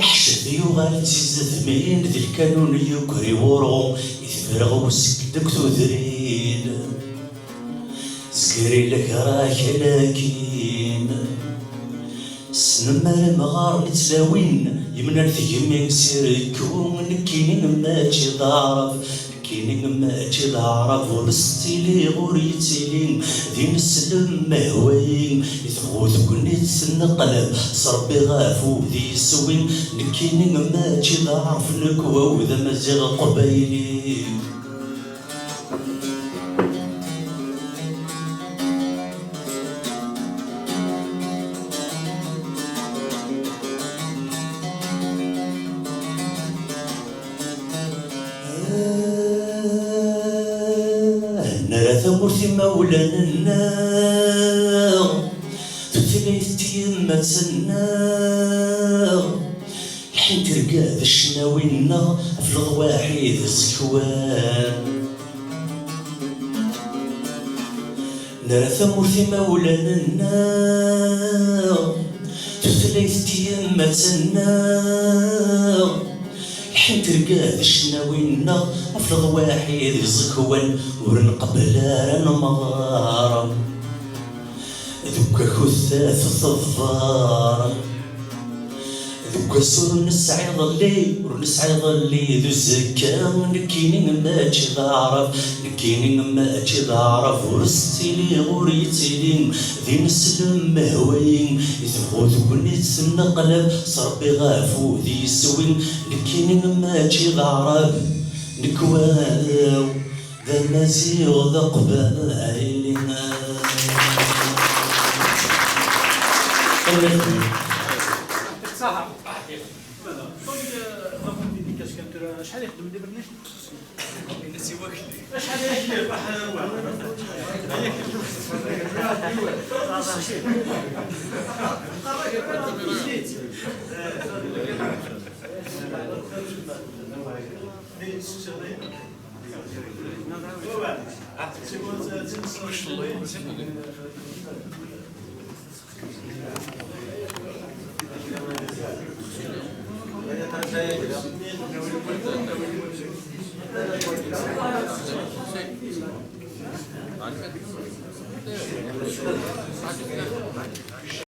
Yeḥcet yuɣal d tizedmin, di lkanun yuker i urɣu, i tebreɣ usek deg tudrin. Zgeri lekrah kalakin. Ssnem ara mɣar n tlawin, yemnar tgemmi s irekku. Nekkini mačči d aɛrab, nekkini mačči d aɛrab, ur s-ttiliɣ ur yettili d ineslem ma yehwa-yi, i tebɣu tegnit tenneqleb, s Rebbi ɣef udi yeswi. Nekkini mačči d aɛrab, nekk wawd amaziɣ aqbayli. Nra tamurt imawlan-nneɣ, tutlayt tyemmat-nneɣ. Lḥint irgad ccnawi-nneɣ ɣef leḍwaḥi d iẓekwan. Nra tamurt imawlan-nneɣ, tutlayt tyemmat-nneɣ. Lḥint irgad ccnawi-nneɣ ɣef leḍwaḥi d iẓekwan, ur nqebbel ara nemɣar. Deg wakud tafet teḍfer. Deg wass ur nesɛi iḍelli, ur nesɛi iḍelli d uzekka. Nekkini mačči d aɛrab, nekkini mačči d aɛrab, ur s-ttiliɣ ur yettili d ineslem ma yehwa-yi, i tebɣu tegnit tenneqleb, s Rebbi ɣef udi yeswi. Nekkini mačči d aɛrab, nekk walaw d amaziɣ d aqbayli. Acḥal i yexdem di Berlin? Acḥal i yexdem?